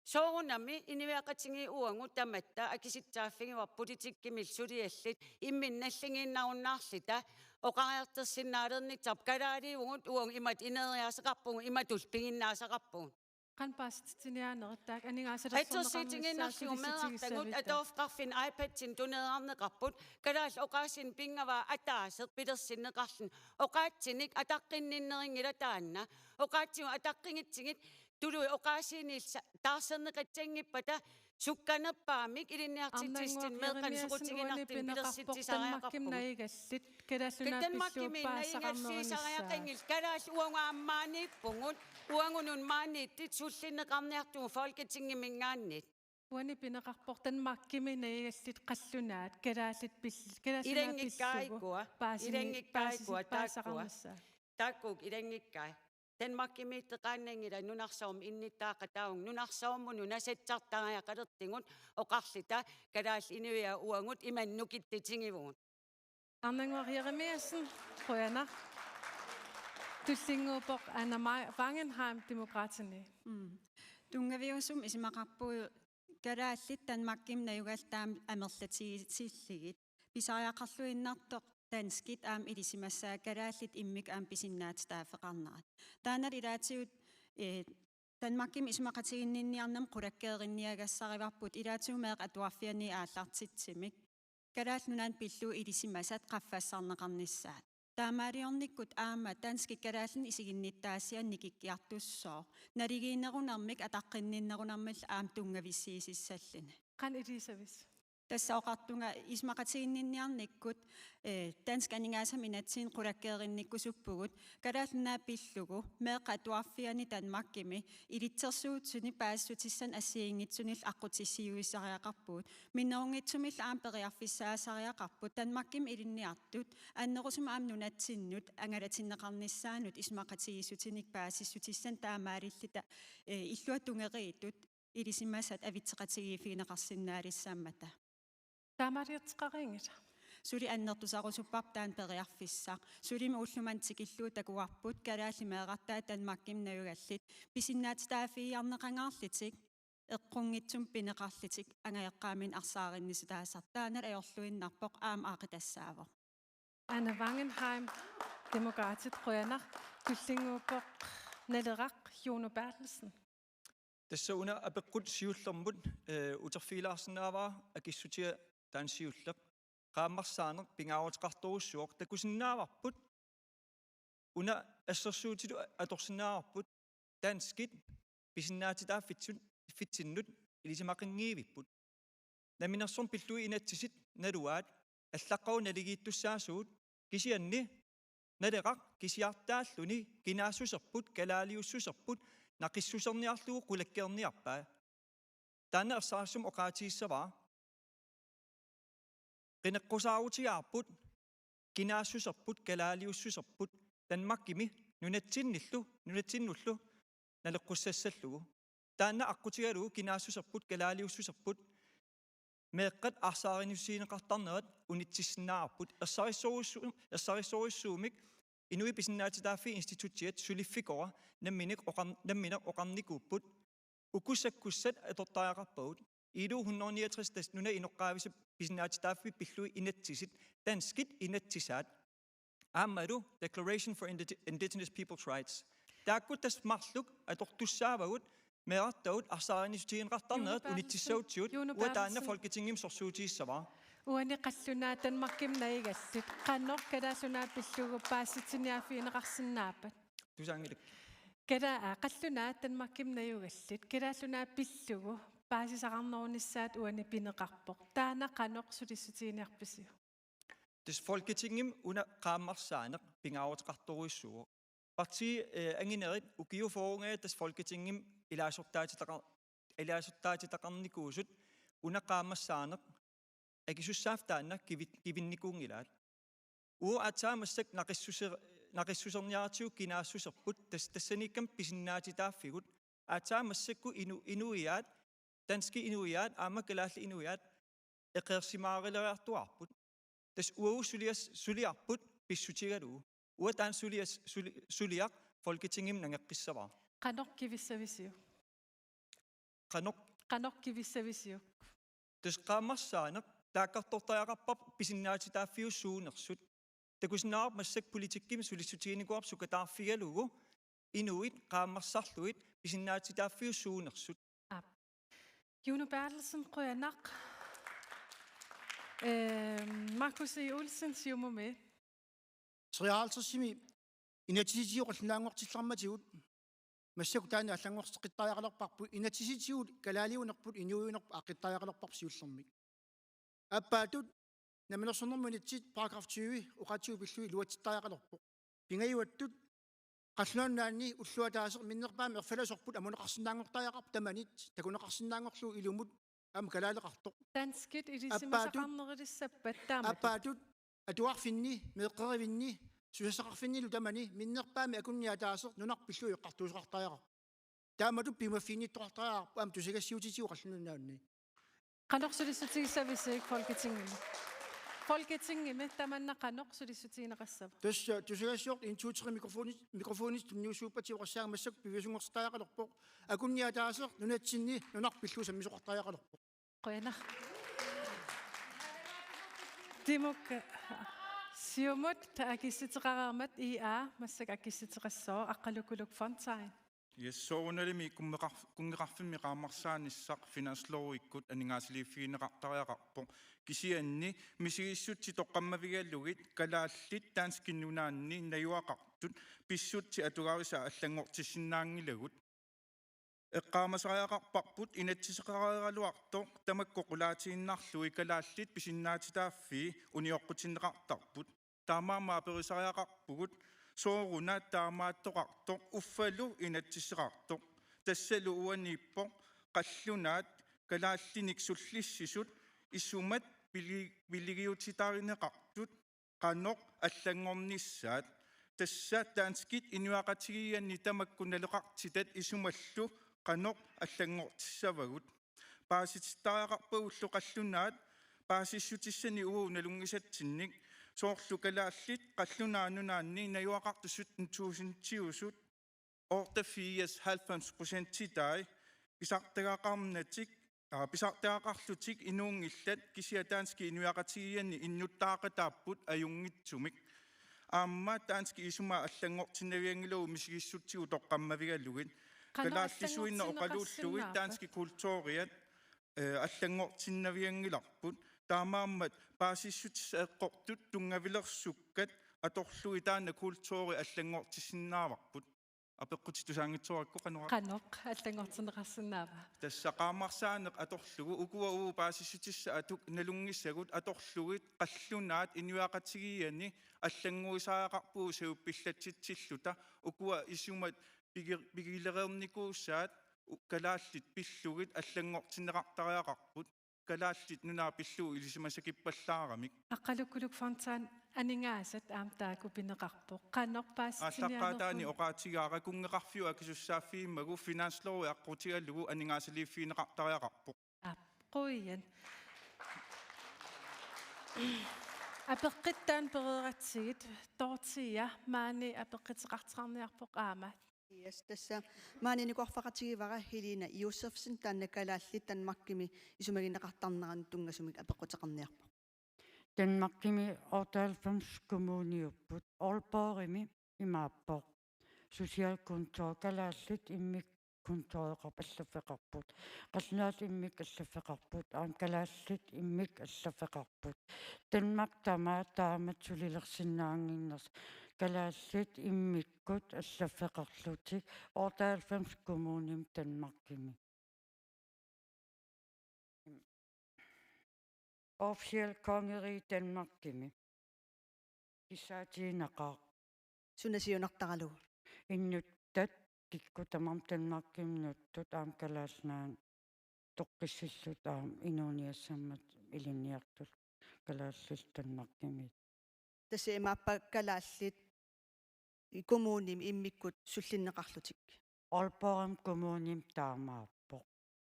Soorunami inuiaqatigiit uagut tamatta akisussaaffigivara politikkimillu sulialluta imminnut nalligiinnarunnaarluta oqariartorsinnaalernissarput. Kalaaliuvugut uagut imatut ineriaaseqarpugut, imatut piginnaasaqarpugut. Qanoq paasisitsiniaanerit taakku aningaasalersorneqarnissaat sulissutigissavitta? Assersuutigiinnarlugu meerartagut atorfeqarfinni iPad-inik tuneerarneqarput, kalaallit oqaasiinik pinngavaa ataaseq pilersinneqarluni. Oqaatsinik ataqqinninnerinngilaq taanna. Oqaatsigut ataqqigutsigit tuluit oqaasiinillu taarserneqassanngippata sukkanerpaamik ilinniartitsissutit meeqqanik soqutiginartunik pilersitsisariaqarpugut. Danmarkimi najugallit, Kalaallit Nunaat pillugu paasisaqarnerunissaat. Danmarkimi najugalliisariaqanngillat, kalaallit uagut aamma maaniippugut, uagut maaniittut sullinneqarniartugut Folketingiminngaanniit. Uani pineqarpoq Danmarkimi najugallit qallunaat, kalaallit pil-, Kalaallit Nunaat pillugu paasini-, paasisaqarnissaat. Ilanngikkaat taakkua. Ilanngikkaat taakkua. Taakkua ilanngikkaat. Danmarkimiittoqaannanngilaq nunarsuarmi innuttaaqataavugut, nunarsuarmut nunasassartariaqalertugut oqarluta kalaallit inuiaat uagut ima nukittutigivugut. Arnannguaq Jeremiassen, qujanaq. Tullinnguuppoq Anna Ma-, Wangenheim, Demokraatinit. Mm. Tunngaviusumik isumaqarpugut kalaallit Danmarkimi najugallit aamma amerlatigitillugit. Pisariaqarluinnartoq danskit aamma ilisimassaat kalaallit immikkut aamma pisinnaatitaaffeqarnerat. Taanna ilaatigut, eh, Danmarkimi isumaqatiginninniarnermi qulakkeerinniagassarivarput ilaatigut meeqqat atuarfianni aallartittumik. Kalaallit Nunaanni pillugu ilisimasat qaffassarneqarnissaat. Taamaaliornikkut aamma danskit kalaallinik isiginnittaasiat nikikkiartussooq. Naligiinnerunermik ataqqinninnerunermillu aamma tunngavissiisussalluni. Qanoq ilisavissi? Tassa oqartunga isumaqatiginninniarnikkut, eh, danskit aningaasanik inatsimmi qulakkeerinnikkusuppugut, Kalaallit Nunaat pillugu, meeqqat atuarfianni Danmarkimi, ilitsersuutinut paasissutissanik assigiinngitsunillu aqqutissiuisariaqarpugut. Minnerunngitsumillu aamma periarfissaasariaqarput, Danmarkimi ilinniartut, annerusumik aamma nunatsinnut, angalatinneqarnissaannut, isumaqatigiissutinik paasissutissanik taamaalilluta, eh, illuatungeriittut, ilisimasat avitseqatigiiffigineqarsinnaalissaammata. Taamaaliorteqariinngilaq. Suli annertusarusupparput taanna periarfissaq. Sulimi ullumimut tikillugu takuarput kalaallit meerartaat Danmarkimi najugallit pisinnaatitaaffigiarneqangaarlutik eqqunngitsumik pineqarlutik angajoqqaaminik arsaarinnissutaasartut. Taanna ajorluinnarpoq aamma aaqitassaavoq. Anna Wangenheim, Demokraatit, qujanaq. Tullinnguuppoq Naleraq, Juno Berthelsen. Tassa una apeqqut siullermut, eh, uterfigilaarsinnaavara akissutiga taanna siulleq. Qaammarsaaneq pingaaruteqartorujussuuvoq, takusinnaavarput. Una assersuutitut atorsinnaavarput danskit pisinnaatitaaffitsut-, -fitsinnut ilisimaqinngivipput. Namminersorneq pillugit inatsisit naluaat allaqqavoq naligiittussaasugut, kisianni Naleraq kisiartaalluni kinaassuserput, kalaaliussuserput naqissuserniarlugu qulakkeerniarpaa. Taanna ersarissumik oqaatigissavara. Qineqqusaarutigaarput kinaassuserput, kalaaliussuserput Danmarkimi nunatsinnillu, nunatsinnullu naleqqussassallugu. Taanna aqqutigalugu kinaassuserput, kalaaliussuserput meeqqat arsaarinnissutigineqartarnerat unitsisinnaavarput. Ersarissorujussu-, ersarissorujussuumik Inuit Pisinnaatitaaffii Institutsiat suliffikora nammineq oqar-, nammineq oqarnikuupput: Uku sakkussat atortariaqarpagut. I L O hundrede niogtres, tassa nunap inoqqaavisa pisinnaatitaaffii pillugit inatsisit, danskit inatsisaat, aammalu Declaration for Indi-, Indigenous Peoples' Rights. Taakku tassa marluk atortussaavagut meerartagut arsaarinnissutigineqartarnerat. Juno Berthelsen, unitsissagutsigu, Juno Berthelsen. Uanga taanna Folketingimi sorsuutigissavara. Uani qallunaat Danmarkimi najugallit qanoq Kalaallit Nunaat pillugu paasitsiniaaffigineqarsinnaappat? Tusaanngilakkit. Kala-, aa, qallunaat Danmarkimi najugallit Kalaallit Nunaat pillugu paasisaqarnerunissaat uani pineqarpoq. Taanna qanoq sulissutiginiarpisiuk? Tassa Folketingimi una qaammarsaaneq pingaaruteqartorujussuuvoq. Partii, eh, anginerit ukiut fyrrengajat tassa Folketingimi ilaasortaatitaqar-, ilaasortaatitaqarnikuusut, una qaammarsaaneq akisussaaffik taanna kivi-, kivinnikuunngilaat. Uagut aatsaat massakkut naqissuser-, naqissuserniaratsigu kinaassuserput, tas-, tassaniikkami pisinnaatitaaffigut. Aatsaat massakkut inu-, inuiaat, danskit inuiaat aamma kalaallit inuiaat eqeersimaaruleriartuaarput. Tassa uagut sulias-, suliarput pissutigalugu. Uanga taanna sulias-, suli-, suliaq Folketingimi nangeqqissavara. Qanoq kivissavisiuk? Qanoq? Qanoq kivissavisiuk? Tassa qaammarsaaneq taakkartortariaqarparput pisinnaatitaaffiup suunersut. Takusinnaavarput massakkut politikkimi sulissutiginikuuarput sukataarfigalugu inuit qaammarsarlugit pisinnaatitaaffiup suunersut. Aap. Juno Berthelsen, qujanaq. Ehm, Markus E. Olsen, Siumumi. Treoghalvtredsimi inatsisitigut qallunaanngortillarmatigut Massakkut taanna allanngorteqqittariaqalerparput, inatsisitigut kalaaliunerput inuujunerput aaqqittariaqalerparput siullermik. Aappaattut Namminersornermut Inatsit paragraf tyve oqaatsigut pillugit iluatsittariaqalerpoq. Pingajuattut Qallunaat Nunaanni ulloq ataaseq minnerpaamik erfalasorput amuneqarsinnaanngortariaqarpoq tamanit, takuneqarsinnaanngorlugu ilumut aamma kalaaleqartoq. Danskit Aappaattut ilisimasaqarnerulissappat taamatut. Aappaattut atuarfinni, meeqqerivinni, susassaqarfinnilu tamani minnerpaamik akunneq ataaseq nunarput pillugit eqqartuusoqartariaqarpoq. Taamatut piumaffiginnittoqartariaqarpoq aamma tusagassiuutitigut Qallunaat Nunaanni. Qanoq sulissutigissavisiuk Folketingimi? Folketingimi tamanna qanoq sulissutigineqassava? Tassa tusagassiortut en, to, tre mikrofoni-, mikrofonit tunniussuuppatigu oqassaanga massakkut piviusunngortittariaqalerpoq. Akunneq ataaseq nunatsinni nunarput pillugit sammisoqartariaqalerpoq. Qujanaq. Timuk, Siumut akissuteqareermat I A massakkut akissuteqassooq, Aqqalukuluk Fontain. Yes, soorunalimi kunngeqarf-, kunngeqarfimmi qaammarsaanissaq finanslovikkut aningaasaliiffigineqartariaqarpoq. Kisianni misigissutsit toqqammavigalugit kalaallit danskit nunaanni najugaqartut pissutsit atugarisat allanngortissinnaanngilagut. Eqqaamasariaqarparput inatsiseqareeraluartoq tamakku qulaatiinnarlugit kalaallit pisinnaatitaaffii unioqqutinneqartarput. Taamaammat aperisariaqarpugut sooruna taamaattoqartoq uffalu inatsiseqartoq. Tassalu uaniippoq qallunaat kalaallinik sullissisut isumat pili-, piligiutitarineqartut qanoq allanngornissaat. Tassa danskit inuiaqatigiianni tamakku naleqartitat isumallu qanoq allanngortissavagut. Paasitittariaqarpagullu qallunaat paasissutissanik uagut nalunngisatsinnik, soorlu kalaallit Qallunaat Nunaanni najugaqartut sytten tusindiusut otteogfirs, halvfems procentitai pisartagaqarnatik, aa, pisartagaqarlutik inuunngillat, kisianni danskit inuiaqatigiianni innuttaaqataapput ajunngitsumik. Aamma danskit isumat allanngortinnavianngilagut misigissutsigut toqqammavigalugit. Qanoq kalaallisuinnaq oqaluullugit allanngortinneqarsinnaappat? Danskit kulturiat, eh, allanngortinnavianngilarput. Taamaammat paasissutissat eqqortut tunngavilersukkat atorlugit taanna kulturi allanngortissinnaavarput. Apeqqutit tusaanngitsoorikku qanoq. Qanoq allanngortinneqarsinnaava? Tassa qaammarsaaneq atorlugu ukua uagut paasissutissat atuk nalunngisagut atorlugit qallunaat inuiaqatigiianni allannguisariaqarpugut savippillatitsilluta, ukua isumat pigi-, pigilereernikuusaat u-, kalaallit pillugit allanngortinneqartariaqarput. Kalaallit Nunaat pillugu ilisimasakippallaaramik. Aqqalukuluk Fontain, aningaasat aamma taakku pineqarpoq. Qanoq paasitsiniaanerput? Aallaqqaataani oqaatigaara kunngeqarfiup akisussaaffigimmagu finanslovi aqqutigalugu aningaasaliiffigineqartariaqarpoq. Aap, qujan. Apeqqut taanna pereeratsigit, Dorthea maani apeqquteqartoqarniarpoq aamma. Yes, tassa maani nikoorfaqatigivara Helena Josefsen, taanna kalaallit Danmarkimi isumagineqartarneranut tunngasumik apeqquteqarniarpoq. Danmarkimi otteoghalvfems kommuniupput, Aalborgimi imaappoq. Socialkontor, kalaallit immikkut kontoreqarput, allaffeqarput. Qallunaat immikkut allaffeqarput, aamma kalaallit immikkut allaffeqarput. Danmark tamaat taamatut sulilersinnaannginnersoq. Kalaallit immikkut allaffeqarlutik otteoghalvfems kommunimi Danmarkimi. Officiel kongerige Danmarkimi. Kissaatigineqaaq. Suna siunertaralugu? Inuttat kikkut tamarmik Danmarkimi nuuttut aamma Kalaallit Nunaanni toqqissillutik aamma inuuniassammat ilinniartut kalaallit Danmarkimiittut. Tassa imaappa kalaallit kommunimi immikkut sullinneqarlutik? Aalborgimi kommunimi taamaappoq.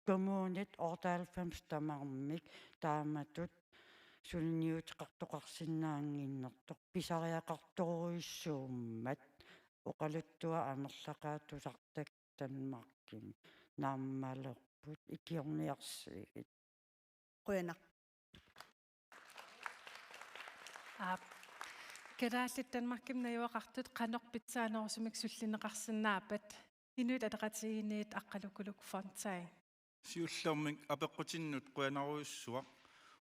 Kommunit otteoghalvfems tamarmik taamatut suliniuteqartoqarsinnaannginnersoq pisariaqartorujussuummat oqaluttuaq amerlaqaat tusartakkat Danmarkimi naammalerput ikiorniarsigit. Qujanaq. Aap. Kalaallit Danmarkimi najugaqartut qanoq pitsaanerusumik sullinneqarsinnaappat? Inuit Ataqatigiinniit Aqqalukuluk Fontain. Siullermik apeqqutinnut qujanarujussuaq.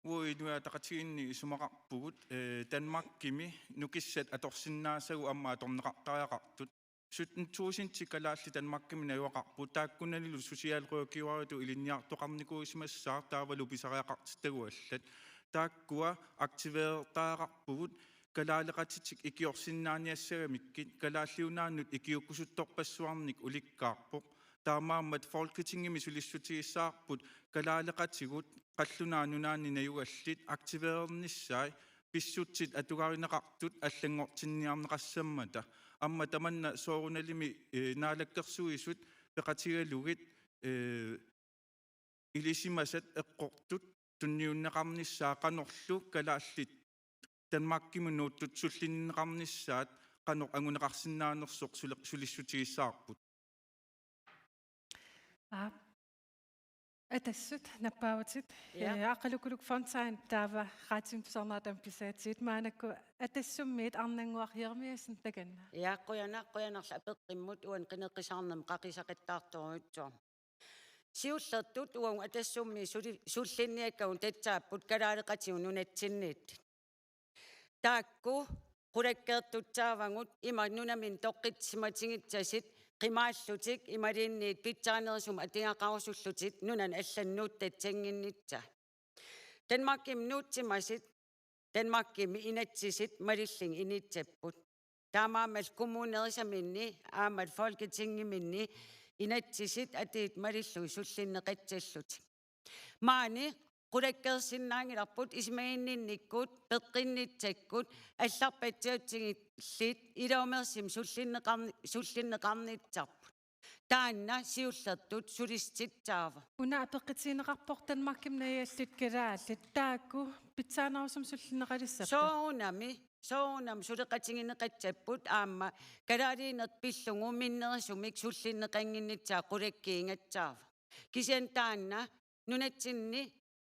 Uagut Inuit Ataqatigiinni isumaqarpugut, eh, Danmarkimi nukissat atorsinnaasagut aamma atorneqartariaqartut. sytten tusind kalaallit Danmarkimi najugaqarput, taakkunanilu socialrådgiveritut ilinniartoqarnikuusimassaaq taavalu pisariaqartittagut allat. Taakkua aktiveertariaqarpugut kalaaleqatitik ikiorsinnaaniassagamikkit, Kalaallit Nunaannut ikiuukkusuttorpassuarnik ulikkaarpoq. Taamaammat Folketingimi sulissutigissavarput kalaaleqatigut qallunaat nunaanni najugallit aktiveernissaat pissutsit atugarineqartut allanngortinniarneqassammata. Aamma tamanna soorunalimi, eh, Naalakkersuisut peqatigalugit, eh, ilisimasat eqqortut tunniunneqarnissaat qanorlu kalaallit Danmarkimut nuuttut sullinneqarnissaat qanoq anguneqarsinnaanersoq sule-, sulissutigissavarput. Aap. Atassut, nappaavutit. Ja. Eh, Aqqalukuluk Fontain taava Radiumik tusarnaartut aamma pisaatigit. Maannakkut Atassummiit Arnannguaq Jeremiassen, takanna. Ja, qujanaq, qujanarlu apeqqummut, uani qineqqusaarnami qaqisaqattaartorujussuaq. Siullertut uagut Atassummi suli-, sullinniakkagut tassaapput kalaaleqatigut nunatsinniittut. Taakku qulakkeertussaavagut ima nunaminnut toqqissisimatigissasut qimaallutik imaluunniit pitsaanerusumik atugaqarusullutik nunanut allanut nuuttassannginnissaat. Danmarkimi nuutsimasut Danmarkimi inatsisit malillugit inissapput. Taamaammat kommuneerisaminni aamma Folketingiminni inatsisit atuut malillugit sullinneqassallutik. Maani qulakkeersinnaanngilarput isumaginninnikkut peqqinnissakkut allarpassuutsigullit iluumersumik sullinneqarn-, sullinneqarnissarput. Taanna siullertut sulissutissavaa. Una apeqqutigineqarpoq Danmarkimi najugallit kalaallit. Taakku pitsaanerusumik sullinneqalissapput? Soorunami, soorunami suleqatigineqassapput aamma kalaaliuneq pillugu minnerusumik sullinneqannginnissaa qulakkeersinnaassavaa. Kisianni taanna nunatsinni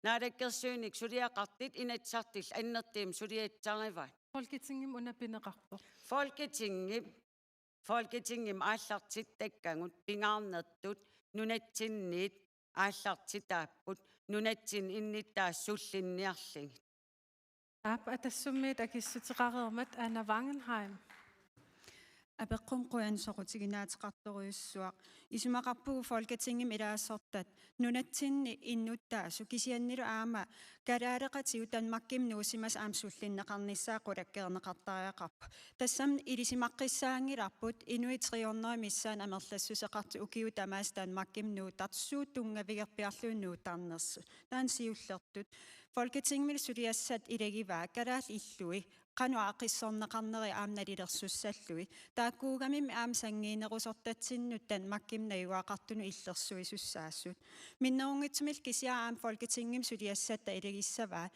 naalakkersuinikkut suliaqartut Inatsisartullu annertuumik suliassarivaat. Folketingimi una pineqarpoq. Folketingimi, Folketingimi aallartittakkagut pingaarnertut nunatsinniit aallartitaapput nunatsinni innuttaasut sullinniarlugit. Aap, Atassummiit akissuteqareermat Anna Wangenheim. Apeqqummut qujanaq soqutiginaateqartorujussuaq. Isumaqarpugut Folketingimi ilaasortat nunatsinni innuttaasut kisiannilu aamma kalaaleqatigut Danmarkimi nuusimasut aamma sullinneqarnissaat qulakkeerneqartariaqarput. Tassami ilisimaqqissaanngilarput inuit tre hundrede missaanni amerlassuseqartut ukiut tamaasa Danmarkimi nuuttartut suut tunngavigerpiarlugit nuuttarnersut. Taanna siullertut. Folketingimi suliassat ilagivaat kalaallit illui qanoq aqissorneqarneri aamma nalilersussallugit. Taakkuugamimmi aamma sanngiinnerusortatsinnut Danmarkimi najugaqartunut illersuisussaasut. Minnerunngitsumillu kisianni aamma Folketingimi suliassatta ilagissavaat.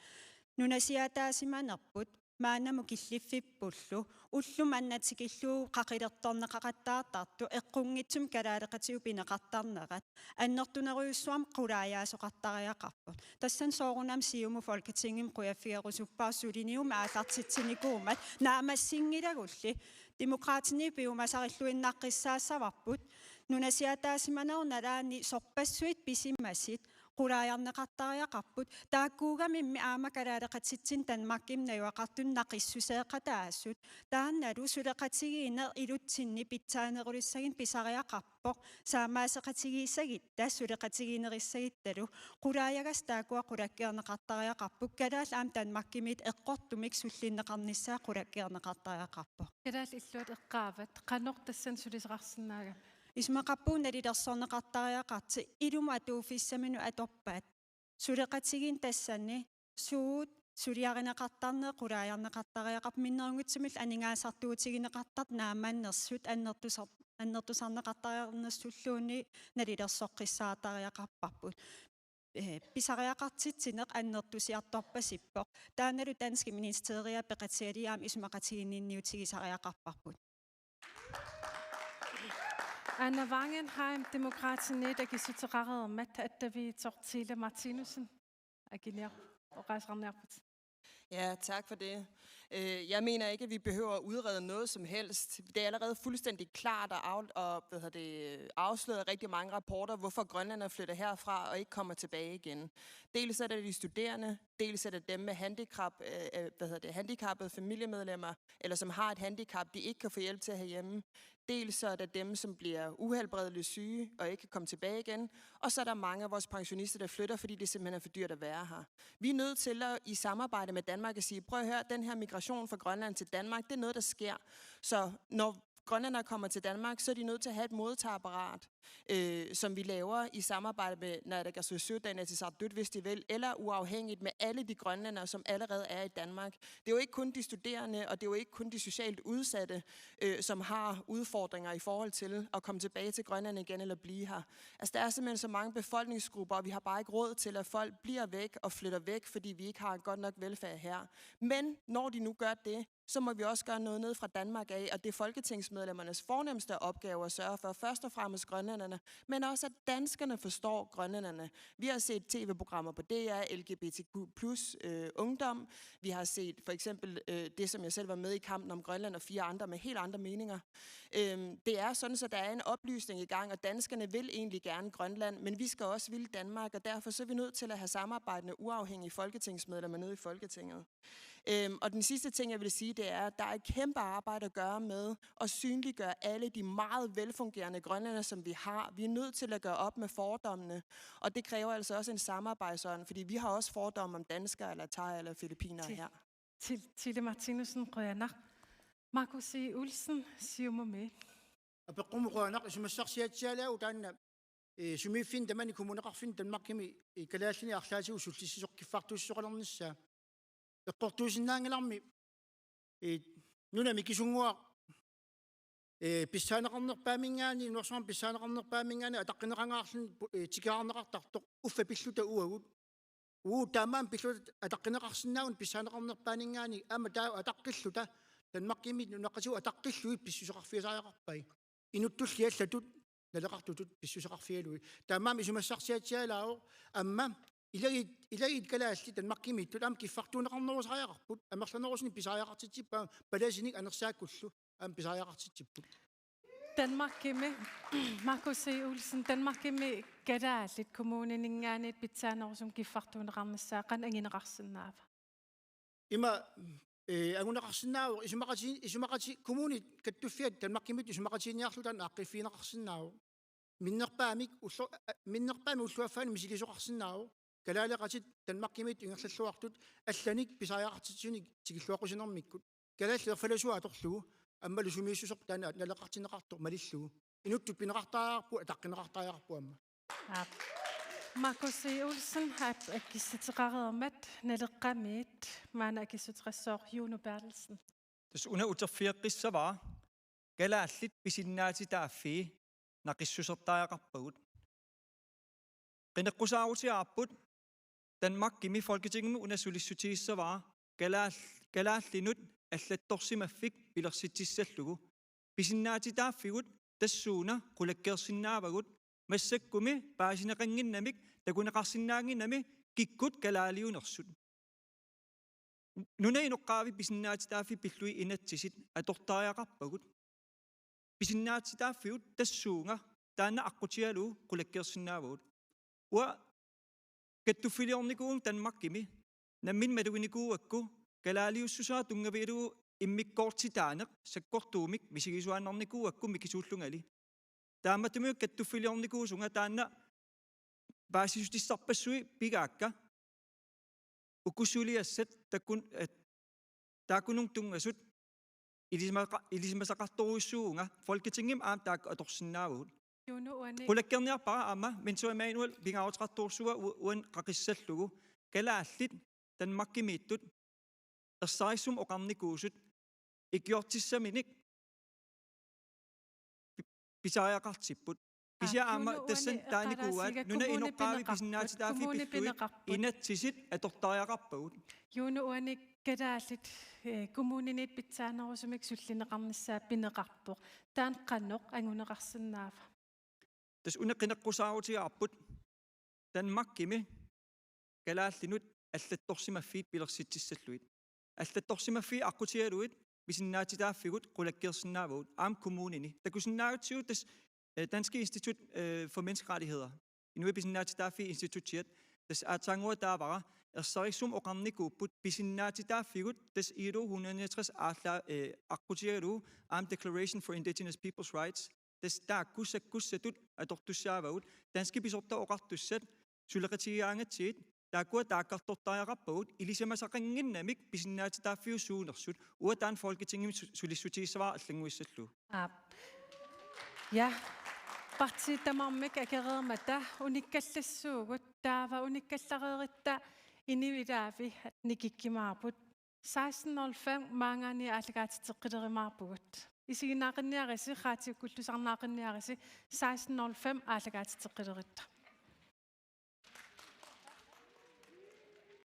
Nunasiaataasimanerput maannamut killiffippullu ulloq manna tikillugu qaqilertorneqaqattaartartoq eqqunngitsumik kalaaleqatigut pineqartarnerat annertunerujussuarmik qulaajaasoqartariaqarpoq. Tassani soorunami Siumut Folketingimi qujaffigerusuppara suliniutit aallartitsinikuummat naammassinngilagulli Demokraatini piumasarilluinnaqqissaassavarput nunasiaataasimanerup nalaani sorpassuit pisimasut qulaajarneqartariaqarput, taakkuugamimmi aamma kalaaleqatitsinnut Danmarkimi najugaqartunut naqissuseeqataasut, taannalu suleqatigiinneq ilutsinni pitsaanerulissaginnut pisariaqarpoq, saammaasseqatigiissagutta suleqatigiinnerissaguttalu, qulaajagassat taakkua qulakkeerneqartariaqarput, kalaallit aamma Danmarkimiit eqqortumik sullinneqarnissaat qulakkeerneqartariaqarpoq. Kalaallit illuat eqqaavat, qanoq tassani sulisoqarsinnaagami? Isumaqarpunga nalilersorneqartariaqartoq ilumut atuuffissaminut atorpaat. Suleqatigiinneq tassani suut suliarineqartarneq qulaajarneqartariaqarpoq, minnerunngitsumillu aningaasartuutigineqartartut naammannersut annertusar-, annertusarneqartariaqarnersulluunniit nalilersoqqissaartariaqarparput. Eh, pisariaqartitsineq annertusiartorpasippoq. Taannalu danskit ministeriat peqatigalugit aamma isumaqatiginninniutigisariaqarparput. Anna Wangenheim, Demokraatiniit, akissuteqareermat, attaviitsoq Tile Martinussen. Akiniar-, oqaaseqarniarput. Ja, tak for det. Øh, jeg mener ikke, at vi behøver at udrede noget som helst. Det er allerede fuldstændig klart og, af, og hvad hedder det, afsløret af rigtig mange rapporter, hvorfor grønlændere flytter herfra og ikke kommer tilbage igen. Dels er det de studerende, dels er det dem med handicap, øh, øh, hvad hedder det, handicappede familiemedlemmer, eller som har et handicap, de ikke kan få hjælp til herhjemme. Dels så er der dem, som bliver uhelbredeligt syge og ikke kan komme tilbage igen. Og så er der mange af vores pensionister, der flytter, fordi det simpelthen er for dyrt at være her. Vi er nødt til at, i samarbejde med Danmark, at sige, prøv at høre, den her migration fra Grønland til Danmark, det er noget, der sker. Så når grønlændere kommer til Danmark, så er de nødt til at have et modtageapparat, øh, som vi laver i samarbejde med Naalakkersuisut og Inatsisartut, hvis de vil, eller uafhængigt med alle de grønlændere, som allerede er i Danmark. Det er jo ikke kun de studerende, og det er jo ikke kun de socialt udsatte, øh, som har udfordringer i forhold til at komme tilbage til Grønland igen eller blive her. Altså, der er simpelthen så mange befolkningsgrupper, og vi har bare ikke råd til, at folk bliver væk og flytter væk, fordi vi ikke har godt nok velfærd her. Men når de nu gør det, så må vi også gøre noget ned fra Danmark af, og det er folketingsmedlemmernes fornemste opgave at sørge for, først og fremmest grønlænderne, men også at danskerne forstår grønlænderne. Vi har set tv-programmer på D R, L G B T Q plus, øh, ungdom. Vi har set for eksempel, øh, det, som jeg selv var med i, Kampen om Grønland, og fire andre med helt andre meninger. Øhm, det er sådan, så der er en oplysning i gang, og danskerne vil egentlig gerne Grønland, men vi skal også ville Danmark, og derfor så er vi nødt til at have samarbejdende, uafhængige folketingsmedlemmer nede i Folketinget. Øhm, og den sidste ting, jeg vil sige, det er, at der er et kæmpe arbejde at gøre med at synliggøre alle de meget velfungerende grønlændere, som vi har. Vi er nødt til at gøre op med fordommene, og det kræver altså også en samarbejdsånd, fordi vi har også fordomme om danskere, eller thai, eller filippinere her. Til, Tilde Martinussen, qujanaq. Markus E. Olsen, Siumumi. Apeqqummut qujanaq. Isumassarsiatsialaagu taanna, eh, sumiiffinni tamani kommuneqarfinni Danmarkimi, eh, kalaallinik arlaatigut sullissisoq kiffartuussisoqalernissaa. Eqqortuusinnaanngilarmi, eh, nunami kisunnguaq, eh, pissaaneqarnerpaaminngaanniit, nunarsuarmi pissaaneqarnerpaaminngaanniit ataqqineqangaarluni pu-, eh, tikiarneqartartoq uffa pilluta uagut. Uu, taamaammat pilluta ataqqineqarsinnaavugut pissaaneqarnerpaaninngaanniit, aamma taava ataqqilluta, Danmarkimiit nunaqqatigut ataqqillugit pissuseqarfigisariaqarpai. Inuttulli allatut naleqartutut pissuseqarfigalugit. Taamaammat isumassarsiatsialaavoq, aamma ilagiit, ilagiit kalaallit Danmarkimiittut aamma kiffartuunneqarnerusariaqarput, amerlanerusunik pisariaqartitsipput, aamma palasinik anersaakkullu aamma pisariaqartitsipput. Danmarkimi, Markus E. Olsen, Danmarkimi kalaallit kommunininngaanniit pitsaanerusumik kiffartuunneqarnissaa qanoq anguneqarsinnaava? Ima, eh, anguneqarsinnaavoq isumaqati-, isumaqati-, kommunit kattuffiat Danmarkimiittut isumaqatiginninniarlutik taanna aaqqiffigineqarsinnaavoq. Minnerpaamik ullo-, a-, minnerpaamik ulloq affaani misiliisoqarsinnaavoq. Kalaaleqatit Danmarkimiittut ingerlalluartut allanik pisariaqartitsinermik tikilluaqqusinermikkut. Kalaallit erfalasuat atorlugu, aammalu sumiissuseq taanna naleqartinneqartoq malillugu. Inuttut pineqartariaqarput, ataqqineqartariaqarput aamma. Aap. Markus E. Olsen, aap, akissuteqareermat, Naleqqamiit maanna akissuteqassooq Juno Berthelsen. Tassa una uterfigeqqissavara, kalaallit pisinnaatitaaffii naqissusertariaqarpagut. Qineqqusaarutigaarput, Danmarkimi Folketingimi una sulissutigissavara, kalaal-, kalaallinut allattorsimaffik pilersitsissallugu. Pisinnaatitaaffigut tassuuna qulakkeersinnaavagut, massakkumi paasineqannginnamik takuneqarsinnaannginnami kikkut kalaaliunersut. Nunap inoqqaavi pisinnaatitaaffii pillugit inatsisit atortariaqarpagut. Pisinnaatitaaffigut tassuuna taanna aqqutigalugu qulakkeersinnaavagut. Uanga kattuffiliornikuuvunga Danmarkimi, nammineq maluginikuugakku kalaaliussusaa tunngavigalugu immikkoortitaaneq sakkortuumik misigisuaannarnikuugakku mikisuullungali. Taamaattumik kattuffiliornikuusunga taanna paasissutissarpassuit pigaakka. Uku suliassat takkun-, eh, taakkununnga tunngasut ilisimaqa-, ilisimasaqartorujussuuvunga, Folketingimi aamma taakku atorsinnaavagut. Juno, uani. Qulakkeerniarpara aamma, Mintu Emanuel pingaaruteqartorujussuuvoq u-, uani qaqissallugu, kalaallit Danmarkimiittut ersarissumik oqarnikuusut ikiortissaminik pi-, pisariaqartipput. Kisianni aamma tassani taanikuugaat nunap inoqqaavi pisinnaatitaaffii pillugit inatsisit atortariaqarpagut. Juno, uani kalaallit, eh, kommuniniit pitsaanerusumik sullineqarnissaa pineqarpoq. Taanna qanoq anguneqarsinnaava? Tassa una qineqqusaarutigaarput Danmarkimi kalaallinut allattorsimaffiit pilersitsissallugit. allattorsimaffiit aqqutigalugit pisinnaatitaaffigut qulakkeersinnaavagut aamma kommunini. Takusinnaagutsigu tassa, eh, Danske Institut, eh, for Menneskerettigheder, Inuit Pisinnaatitaaffii Institutsiat, tassa aatsaannguaq taavara, ersarissumik oqarnikuupput pisinnaatitaaffigut tassa I L O hundrede niogtres aalla-, eh, aqqutigalugu aamma Declaration for Indigenous People's Rights, tassa taakku sakkussatut atortussaavagut, danskit pisortat oqartussat suleqatigigaangatsigit, taakkua taakkartortariaqarpagut ilisimasaqannginnamik pisinnaatitaaffiup suunersut, uanga taanna Folketingimi su-, sulissutigissavara allannguissallugu. Aap. Ja. Partiit tamarmik akereermata unikkallassuugut, taava unikkallareeritta inuit ilaavi nikikkumaarput. Seksten nul fem maanngaanniit aallakaatitseqqilerumaarpugut. Isiginnaaqinniarisi, raatiukkulluarsinnaaqinniarisi, seksten nul fem aallakaatitseqqilerutta.